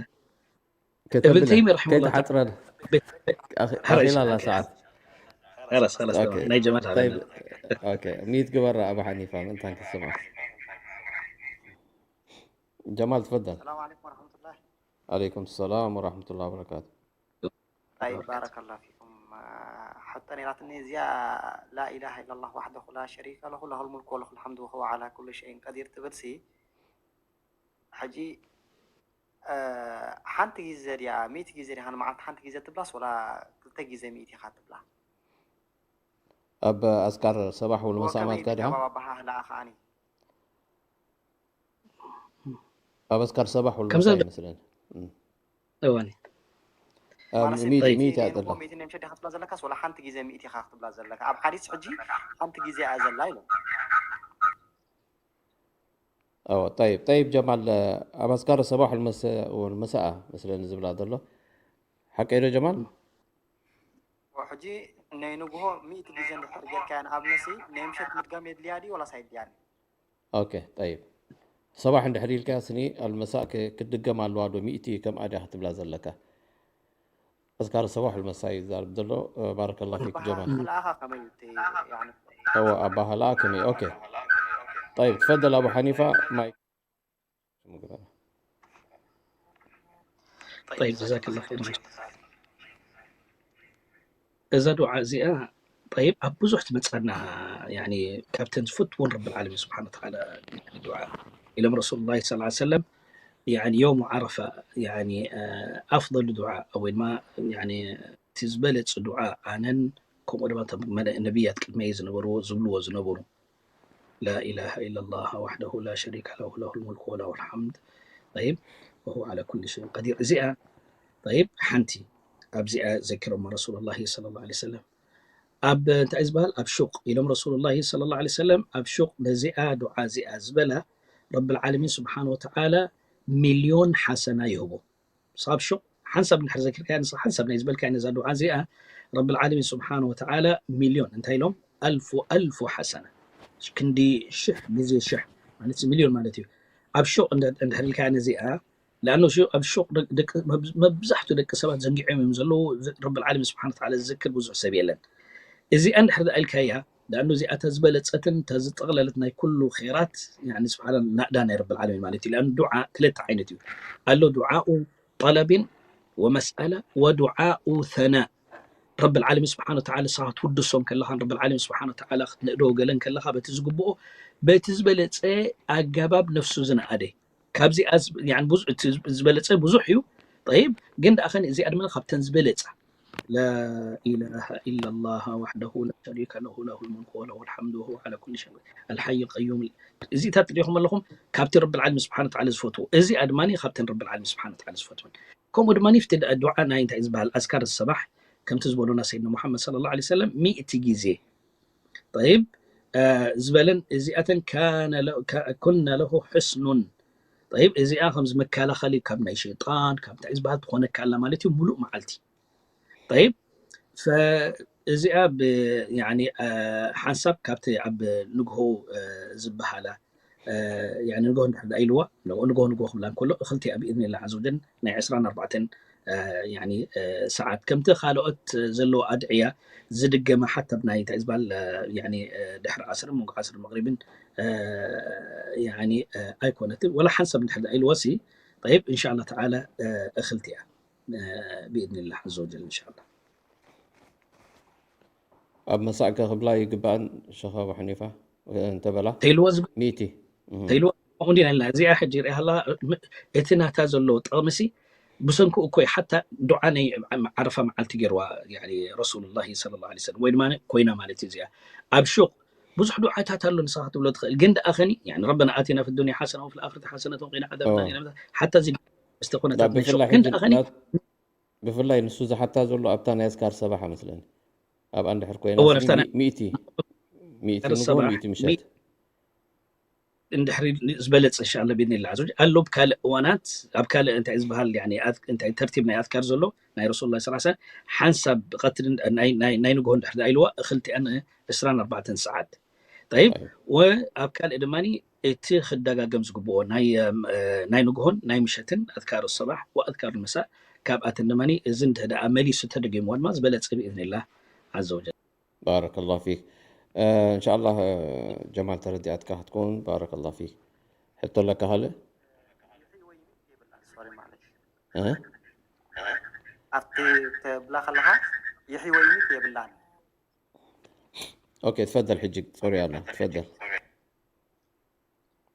እብን ተይሚ ረሕመላ ከይትሓፅረን ኣኺላ ኣላ ሰዓት خلاص خلاص ኦኬ። ናይ ጀማል طيب ሃበና ኦኬ ሚት ግበራ ኣቡ ሓኒፋ ምእንታን ክስማዕ ጀማል ትፈደል السلام عليكم ورحمة الله عليكم السلام ورحمة الله وبركاته طيب بارك الله فيكم حتى نيراتني زيا لا إله إلا الله وحده لا شريك له له الملك وله الحمد وهو على كل شيء قدير تبلسي حجي ሓንቲ ግዜ ድያ ሚእቲ ግዜ ድያ ንመዓልቲ ሓንቲ ግዜ ትብላስ ወላ ክልተ ግዜ ሚእቲ ኢኻ ትብላ ኣብ ኣስካር ሰባሕ ውልመሳእ ማልካ ዲኻ ኣባሃህላ ከዓኒ ኣብ ኣስካር ሰባሕ ውልመሳእ ይመስለኒ እዋኒ ሚእቲ ኣጠላ ሚእቲ ነምሸ ዲኻ ትብላ ዘለካስ ወላ ሓንቲ ግዜ ሚእቲ ኢኻ ክትብላ ዘለካ ኣብ ሓዲስ ሕጂ ሓንቲ ግዜ እያ ዘላ ኢሉ أو طيب طيب جمال ኣብ ኣስካር ሰባሕ والمساء መስለኒ ዝብላ ዘሎ ሓቀይ ዶ ጀማል ሕጂ ናይ ንግሆ ሚእቲ ግዜ እንድሕር ጌርካያ ንኣብነሲ ናይ ምሸት ምድጋም የድልያ ድዩ ወላስ ኣይድልያን ኦኬ طيب ሰባሕ እንድሕር ኢልካ ስኒ ኣልመሳእ ክትድገም ኣለዋ ዶ ሚእቲ ከምኣ ድያ ክትብላ ዘለካ ኣስካር ሰባሕ المساء ይዛረብ ዘሎ بارك الله فيك جمال ለኣኻ ከመይ እቲ يعني هو ኣባህላ ከመይ ኦኬ طيب تفضل أبو حنيفة مايك طيب جزاك الله خيرا እዛ ዱዓ እዚኣ طيب ኣብ ብዙሕ ትመፀና يعني ካብተን ዝፈትወን ረብ العالمين سبحانه وتعالى ዱዓ ኢሎም رسول الله صلى الله عليه وسلم يعني يوم عرفة يعني أفضل دعاء ወይ ድማ يعني እቲ ዝበለፀ ዱዓ ኣነን ከምኡ ድማ ነቢያት ቅድመይ ዝነበርዎ ዝብልዎ ዝነበሩ لا إله إلا الله وحده لا شريك له له الملك وله الحمد طيب وهو على كل شيء قدير እዚኣ طيب ሓንቲ ኣብዚኣ ዘኪሮማ رسول الله صلى الله عليه وسلم ኣብ እንታይ ዝበሃል ኣብ ሹቕ ኢሎም رسول الله صلى الله عليه وسلم ኣብ ሹቕ ነዚኣ ዱዓ እዚኣ ዝበላ رب العالمين سبحانه وتعالى ሚልዮን ሓሰና ይህቦ ንስኻ ብሹቕ ሓንሳብ እንድሕር ዘኪርካያ ንስኻ ሓንሳብ ናይ ዝበልካያ ነዛ ዱዓ እዚኣ ረብ ልዓለሚን ስብሓን ወተዓላ ሚልዮን እንታይ ኢሎም ኣልፉ ኣልፉ ሓሰና ክንዲ ሽሕ ግዜ ሽሕ ማለት ሚልዮን ማለት እዩ ኣብ ሹቕ እንድሕር ኢልካያ ነዚኣ ለኣነ ኣብ ሹቕ መብዛሕቱ ደቂ ሰባት ዘንጊዖም እዮም ዘለዉ ረብ ልዓለሚን ስብሓን ወተዓላ ዝዝክር ብዙሕ ሰብ የለን እዚኣ እንድሕር ደኣ ኢልካያ ለኣኑ እዚኣ ተዝበለፀትን ተዝጠቕለለት ናይ ኩሉ ራት ስብሓን ናእዳ ናይ ረብ ልዓለሚን ማለት እዩ ለኣኑ ዱዓ ክልተ ዓይነት እዩ ኣሎ ዱዓኡ ጠለብን ወመስኣላ ወዱዓኡ ሰና ረብ ልዓለሚን ስብሓን ወተዓላ ንስኻ ክትውድሶም ከለኻን ረብ ልዓለሚን ስብሓን ወተዓላ ክትንእዶ ገለን ከለኻ በቲ ዝግብኦ በቲ ዝበለፀ ኣገባብ ነፍሱ ዝነኣደ ካብዚ ዝበለፀ ብዙሕ እዩ ጠይብ ግን ደኣ ኸኒ እዚኣ ድማ ካብተን ዝበለፃ لا إله إلا الله وحده لا شريك له له الملك وله الحمد وهو على كل شيء الحي القيوم እዚታት ሪኢኹም ኣለኹም ካብቲ ረቢ ዓለም ስብሓን ተዓላ ዝፈትዎ እዚኣ ድማ ካብተን ረቢ ዓለም ስብሓን ተዓላ ዝፈትወን ከምኡ ድማ ፍቲ ዱዓ ናይ እንታይ ዝበሃል ኣዝካር ሰባሕ ከምቲ ዝበሉና ሰይድና ሙሓመድ صلى الله عليه وسلم ሚእቲ ግዜ طيب ዝበለን እዚኣተን ኩና ለሁ ሕስኑን طيب እዚኣ ከምዚ መከላኸሊ ካብ ናይ ሸይጣን ካብ እንታይ ዝበሃል ትኾነካ ኣላ ማለት እዩ ሙሉእ መዓልቲ طيب እዚኣ ሓንሳብ ካብቲ ኣብ ንግሆ ዝበሃላ ንግሆ እንድሕር ኢልዋ ንግሆ ንግሆ ክብላ እንከሎ እኽልቲኣ ብኢዝኒላ ዓዘ ወጀል ናይ ዕስራን ኣርባዕተን ሰዓት ከምቲ ካልኦት ዘለዎ ኣድዕያ ዝድገመ ሓታ ብናይ እንታይ ዝበሃል ድሕሪ ዓስር መንጎ ዓስር መቕሪብን ኣይኮነትን ወላ ሓንሳብ እንድሕር ኢልዋ ሲ طيب إن شاء الله تعالى እኽልቲኣ ብኢዝኒላ ዓዘ ወጀል إن شاء الله ኣብ መሳእከ ክብላ ይግባእን ሸኻ ወሕኒፋ እንተበላ ተይልዎ ዝብል ሚእቲ ተይልዎ ከምኡ እንዲና ኢልና እዚኣ ሕጂ ሪኣሃላ እቲ ናታ ዘሎ ጥቕምሲ ብሰንክኡ እኮ ሓታ ዱዓ ናይ ዓረፋ መዓልቲ ገይርዋ ረሱሉላሂ ሰለላሁ ዐለይሂ ወሰለም ወይ ድማ ኮይና ማለት እዩ እዚኣ ኣብ ሹቕ ብዙሕ ዱዓታት ኣሎ ንስኻ ክትብሎ ትኽእል ግን ደኣ ኸኒ ረበና ኣቲና ፊ ዱንያ ሓሰነ ወፊ ልኣኽረት ሓሰነተን ወቂና ዓዛብ ናር ሓታ እዚ ዝተኾነ ግን ደኣ ኸኒ ብፍላይ ንሱ ዝሓታ ዘሎ ኣብታ ናይ ኣዝካር ሰባሕ መስለኒ ኣብኣ እንድሕር ኮይና እወ፣ ነፍታ ናይ- ሚእቲ ሚእቲ ኣዝካር ንግሆ ሰባሕ፣ ሚእቲ ምሸት እንድሕሪ ዝበለፀ እንሻላ ቢድኒላ ዓዘ ወጀል ኣሎ ብካልእ እዋናት ኣብ ካልእ እንታይ ዝበሃል ያኒ ኣዝ- እንታይ ተርቲብ ናይ ኣዝካር ዘሎ ናይ ረሱሉላ ስ ሓንሳብ ቀትሪ ናይ ናይ- ናይ ንግሆ እንድሕር ኢልዋ እኽልቲኣን ዕስራን ኣርባዕተን ሰዓት ጠይብ ወ ኣብ ካልእ ድማ እቲ ክደጋገም ዝግብኦ ናይ እም፣ እ፣ ናይ ንግሆን ናይ ምሸትን ኣዝካር ሰባሕ ወኣዝካር ምሳእ ካብኣተን ድማ እዚ እንተ ደኣ መሊሱ ተደጊምዎ ድማ ዝበለፀ ብኢዝኒላ ዓዘ ወጀል ባረከላሁ ፊክ እንሻላ ጀማል ተረዲኣትካ ክትከውን ባረከላሁ ፊክ ሕቶ ኣለካ ካልእ ሶሪ ማለሽ እ? ኣብቲ ተብላ ከለካ ይሒ ወይ ሚት የብላን ኦኬ ትፈደል ሕጂ ፅሩይ ኣሎ ትፈደል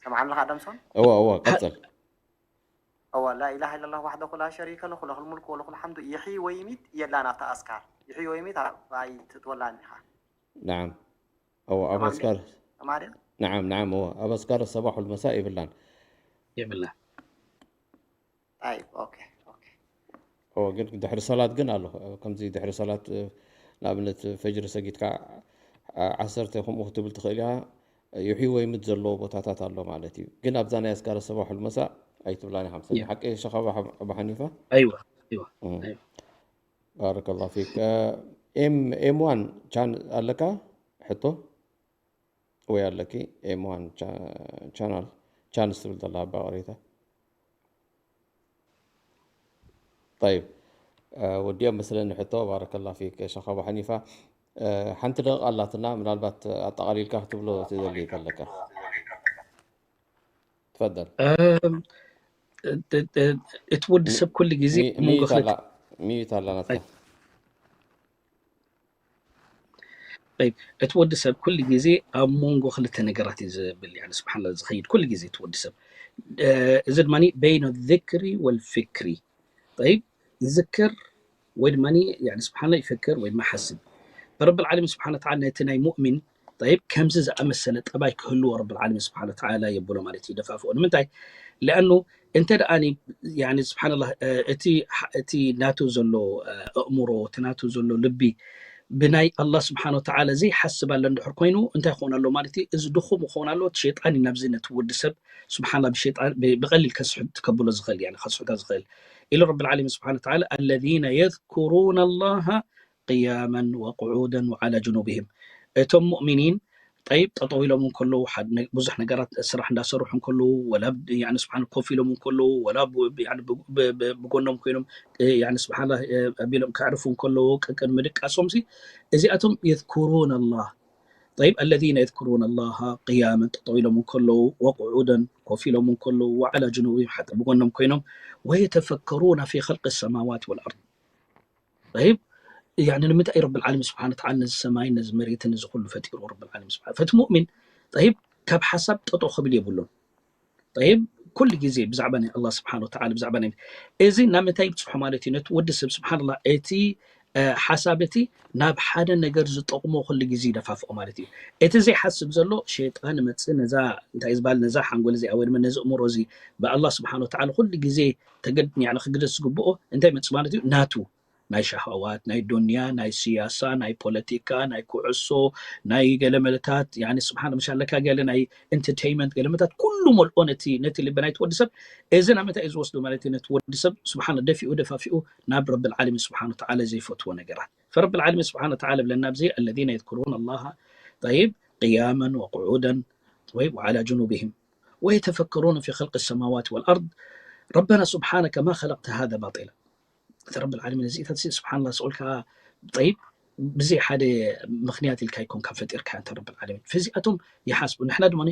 ሰምዓኒ ኣለካ ኣዳምሶን እዋ እዋ ቀፅል እዋ ላ ኢላሃ ኢለላህ ዋሕደሁ ላ ሸሪከ ለሁ ለሁል ሙልክ ወለሁል ሓምዱ ይሒ ወይ ሚት የላን ኣብታ ኣስካር ይሒ ወይ ሚት ኣይትእትወላን ኢኻ نعم እዋ ኣብ ኣስካር ተማሪ نعم نعم እዋ ኣብ ኣስካር ሰባሕ ወልመሳእ የብላን የብላ طيب ኦኬ ኦኬ እዎ ግን ድሕሪ ሰላት ግን ኣሎ ከምዚ ድሕሪ ሰላት እ፣ ንኣብነት ፈጅሪ ሰጊድካ ዓ- ዓሰርተ ከምኡ ክትብል ትኽእል ኢኻ ይሒ ወይ ምት ዘለዎ ቦታታት ኣሎ ማለት እዩ ግን ኣብዛ ናይ ኣስካር ሰባሕ ወልመሳእ ኣይትብላን ኢኻ ምሰለኒ ያ። ሓቂ ሸኻ ኣባ ሓኒፋ ኣይዋ ኣይዋ እም። ባረከላሁ ፊክ ኤም ኤም ዋን ቻን ኣለካ ሕቶ ወይ ኣለኪ ኤም ዋን ቻናል ቻንስ ትብል ዘላ ኣባ ቅሬታ طيب ወዲኦም መስለኒ ሕቶ ባረከላ ፊክ ሸኻ ኣቡ ሓኒፋ ሓንቲ ደቂቕ ኣላትና ምናልባት ኣጠቓሊልካ ክትብሎ ትደሊ ከለካ ትፈደል እም፣ እ- እ- እ- እቲ ወዲ ሰብ ኩሉ ግዜ ኣብ መንጎ ሚዩት ክልተ ኣላ ሚዩት ኣላ ናትካ طيب እቲ ወዲ ሰብ ኩሉ ግዜ ኣብ መንጎ ክልተ ነገራት እዩ ዝብል يعني سبحان الله ዝኸይድ ኩሉ ግዜ እቲ ወዲ ሰብ እ፣ እዚ ድማ بين الذكر والفكر طيب ይዝክር ወይ ድማ يعني سبحان الله ይፈክር ወይ ድማ ሓስብ ረብ العالمين سبحانه وتعالى ነቲ ናይ مؤمن طيب ከምዚ ዝኣመሰለ ጠባይ ክህልዎ ረብ العالمين سبحانه وتعالى የብሎ ማለት እዩ ደፋፍኦ ንምንታይ لأنه እንተ ደኣ يعني سبحان الله እ፣ እቲ እቲ ናቱ ዘሎ እ፣ ኣእምሮ እቲ ናቱ ዘሎ ልቢ ብናይ ኣላህ ስብሓን ወተዓላ ዘይሓስብ ኣሎ እንድሕር ኮይኑ እንታይ ክኸውን ኣሎ ማለት እዩ እዚ ድኹም ክኸውን ኣሎ እቲ ሸይጣን እዩ ናብዚ ነቲ ወዲ ሰብ ስብሓንላ ብሸይጣን ብ- ብቐሊል ከስሕት ከብሎ ዝኽእል يعني ከስሕቶ ዝኽእል ኢሉ ረቢ العالمين سبحانه وتعالى الذين يذكرون الله قياما وقعودا وعلى جنوبهم እቶም ሙእሚኒን ጠይብ ጠጠው ኢሎም እንከለዉ ሓደ ነ- ብዙሕ ነገራት ስራሕ እንዳሰርሑ እንከለዉ ወላ ብ- ያኒ ስብሓን ኮፍ ኢሎም እንከለዉ ወላ ብ- ብ- ያኒ ብ- ብ- ብ- ብጎኖም ኮይኖም እ፣ ያኒ ስብሓን ኣቢሎም ከዕርፉ እንከለዉ ቅቅድሚ ድቃሶም ሲ እዚኣቶም يذكرون الله طيب الذين يذكرون الله قياما ጠጠው ኢሎም እንከለዉ وقعودا ኮፍ ኢሎም እንከለዉ وعلى جنوبهم ሓታ ብጎኖም ኮይኖም ويتفكرون في خلق السماوات والأرض طيب يعني ንምንታይ ረብ العالمين سبحانه وتعالى ነዚ ሰማይን ነዚ መሬትን ነዚ ኩሉ ፈጢሩ ረብ العالمين سبحانه ፈቲ ሙእሚን طيب ካብ ሓሳብ ጠጦ ክብል የብሉን طيب ኩሉ ግዜ ብዛዕባ ናይ ኣላ ስብሓን ወተዓላ ብዛዕባ ናይ እዚ ናብ ምንታይ ይብፅሖ ማለት እዩ? ነቲ ወዲ ሰብ ስብሓንላ እቲ ሓሳብ እቲ ናብ ሓደ ነገር ዝጠቕሞ ኩሉ ግዜ ይደፋፍኦ ማለት እዩ። እቲ ዘይሓስብ ዘሎ ሸይጣን መፅእ ነዛ እንታይ ዝበሃል ነዛ ሓንጎል እዚኣ ወይ ድማ ነዚ እምሮ እዚ ብኣላ ስብሓን ወተዓላ ኩሉ ግዜ ተገድ ክግደስ ዝግብኦ እንታይ መፅእ ማለት እዩ? ናቱ ናይ ሻሃዋት ናይ ዱንያ ናይ ስያሳ ናይ ፖለቲካ ናይ ኩዕሶ ናይ ገለመለታት ስብሓን ምሻለካ ገለ ናይ ኢንተርቴይመንት ገለመታት ኩሉ መልኦ ነቲ ነቲ ልቢ ናይቲ ወዲ ሰብ እዚ ናብ ምንታይ እዩ ዝወስዶ ማለት እዩ ነቲ ወዲ ሰብ ስብሓን ደፊኡ ደፋፊኡ ናብ ረብል ዓለሚን ስብሓን ወተዓላ ዘይፈትዎ ነገራት ፈረብል ዓለሚን ስብሓን ወተዓላ ብለና ኣብዚ الذين يذكرون الله طيب قياما وقعودا طيب وعلى جنوبهم ويتفكرون في خلق السماوات والأرض ربنا سبحانك ما خلقت هذا باطلا እቲ ረብል ዓለሚን እዚኢታት ስብሓንላ ስቁልካ ጠይብ ብዘይ ሓደ ምክንያት ኢልካ ይኮንካ ፈጢርካ እንተ ረብል ዓለሚን ፈዚኣቶም ይሓስቡ ንሕና ድማ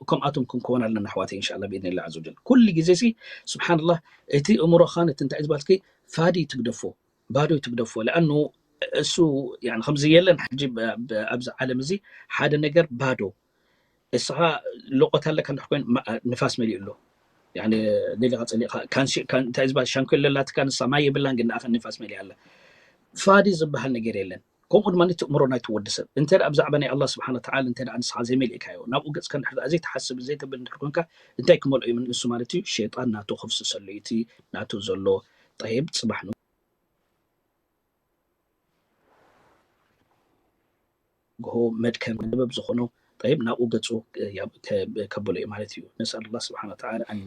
ከምኣቶም ክንከውን ኣለና ኣሕዋተይ እንሻላ ብኢድኒላ ዓዘ ወጀል ኩሉ ግዜ ሲ ስብሓንላ እቲ እምሮኻን እቲ እንታይ ዝበልኪ ፋዲ ትግደፎ ባዶ ትግደፎ ለኣኑ እሱ ከምዚ የለን ሕጂ ኣብዚ ዓለም እዚ ሓደ ነገር ባዶ እስኻ ሎቆት ኣለካ እንድሕር ኮይኑ ንፋስ መሊኡ ኣሎ ደሊኻ ፀሊእካ እንታይ ዝበሃል ሻንኮ ለላትካ ንሳ ማይ የብላን ግን ንኣኸ ንፋስ መሊኣ ኣላ ፋዲ ዝበሃል ነገር የለን ከምኡ ድማ እቲ እምሮ ናይቲ ወዲ ሰብ እንተ ብዛዕባ ናይ ኣላ ስብሓን ወተዓላ እንተ ንስኻ ዘይመሊእካዮ ናብኡ ገፅካ እንድሕር ዘይትሓስብ ዘይተብል እንድሕር ኮንካ እንታይ ክመልኦ እዩ ንሱ ማለት እዩ ሸይጣን ናቱ ክፍስሰሉ እቲ ናቱ ዘሎ ጠይብ ፅባሕ ን ጎሆ መድከም ገንዘበብ ዝኾኖ طيب ናብኡ ገፁ ከብሎ እዩ ማለት እዩ ነስኣል ላ ስብሓን ወተዓላ ኣን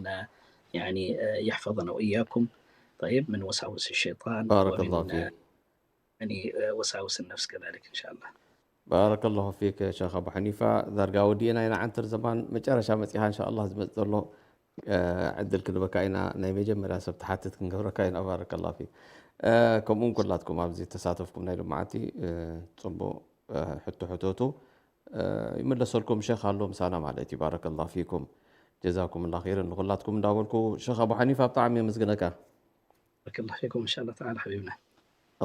ያኒ يحفظنا وإياكم طيب من وساوس الشيطان بارك الله فيك وساوس النفس كذلك إن شاء الله بارك الله فيك شيخ أبو حنيفة ዳርጋ ወዲእና ኢና ዓንትር ዘማን መጨረሻ መፂኻ እንሻ ኣላ ዝመፅ ዘሎ ዕድል ክንበካ ኢና ናይ መጀመርያ ሰብ ትሓትት ክንገብረካ ኢና ባረከላ ፊክ ከምኡውን ኩላትኩም ኣብዚ ተሳተፍኩም ናይ ሎማዓንቲ ፅቡቅ ሕቶ ሕተቱ ይመለሰልኩም ሸክ ኣሎ ምሳና ማለት እዩ ባረከላ ፊኩም ጀዛኩም ላ ር ንኩላትኩም እንዳበልኩ ሸክ ኣቡ ሓኒፋ ብጣዕሚ የመስግነካ بارك الله فيكم إن شاء الله تعالى حبيبنا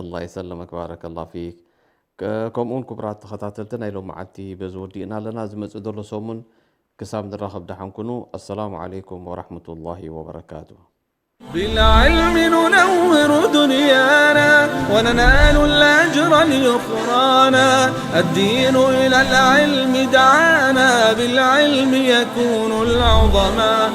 الله يسلمك بارك الله فيك ከምኡውን ክቡራት ተኸታተልቲ ናይ ሎማዓንቲ በዚ ወዲእና ኣለና ዝመፅእ ዘሎ ሰሙን ክሳብ ንራኸብ ደሓን ኩኑ ኣሰላሙ ዓለይኩም ወራሕመቱላሂ ወበረካቱ بالعلم ننور دنيانا وننال الأجر اليخرانا الدين إلى العلم دعانا بالعلم يكون العظماء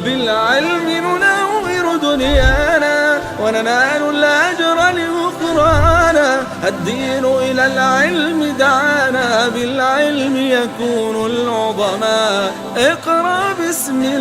بالعلم ننور دنيانا وننال الأجر اليخرانا الدين إلى العلم دعانا بالعلم يكون العظماء اقرأ بسم الله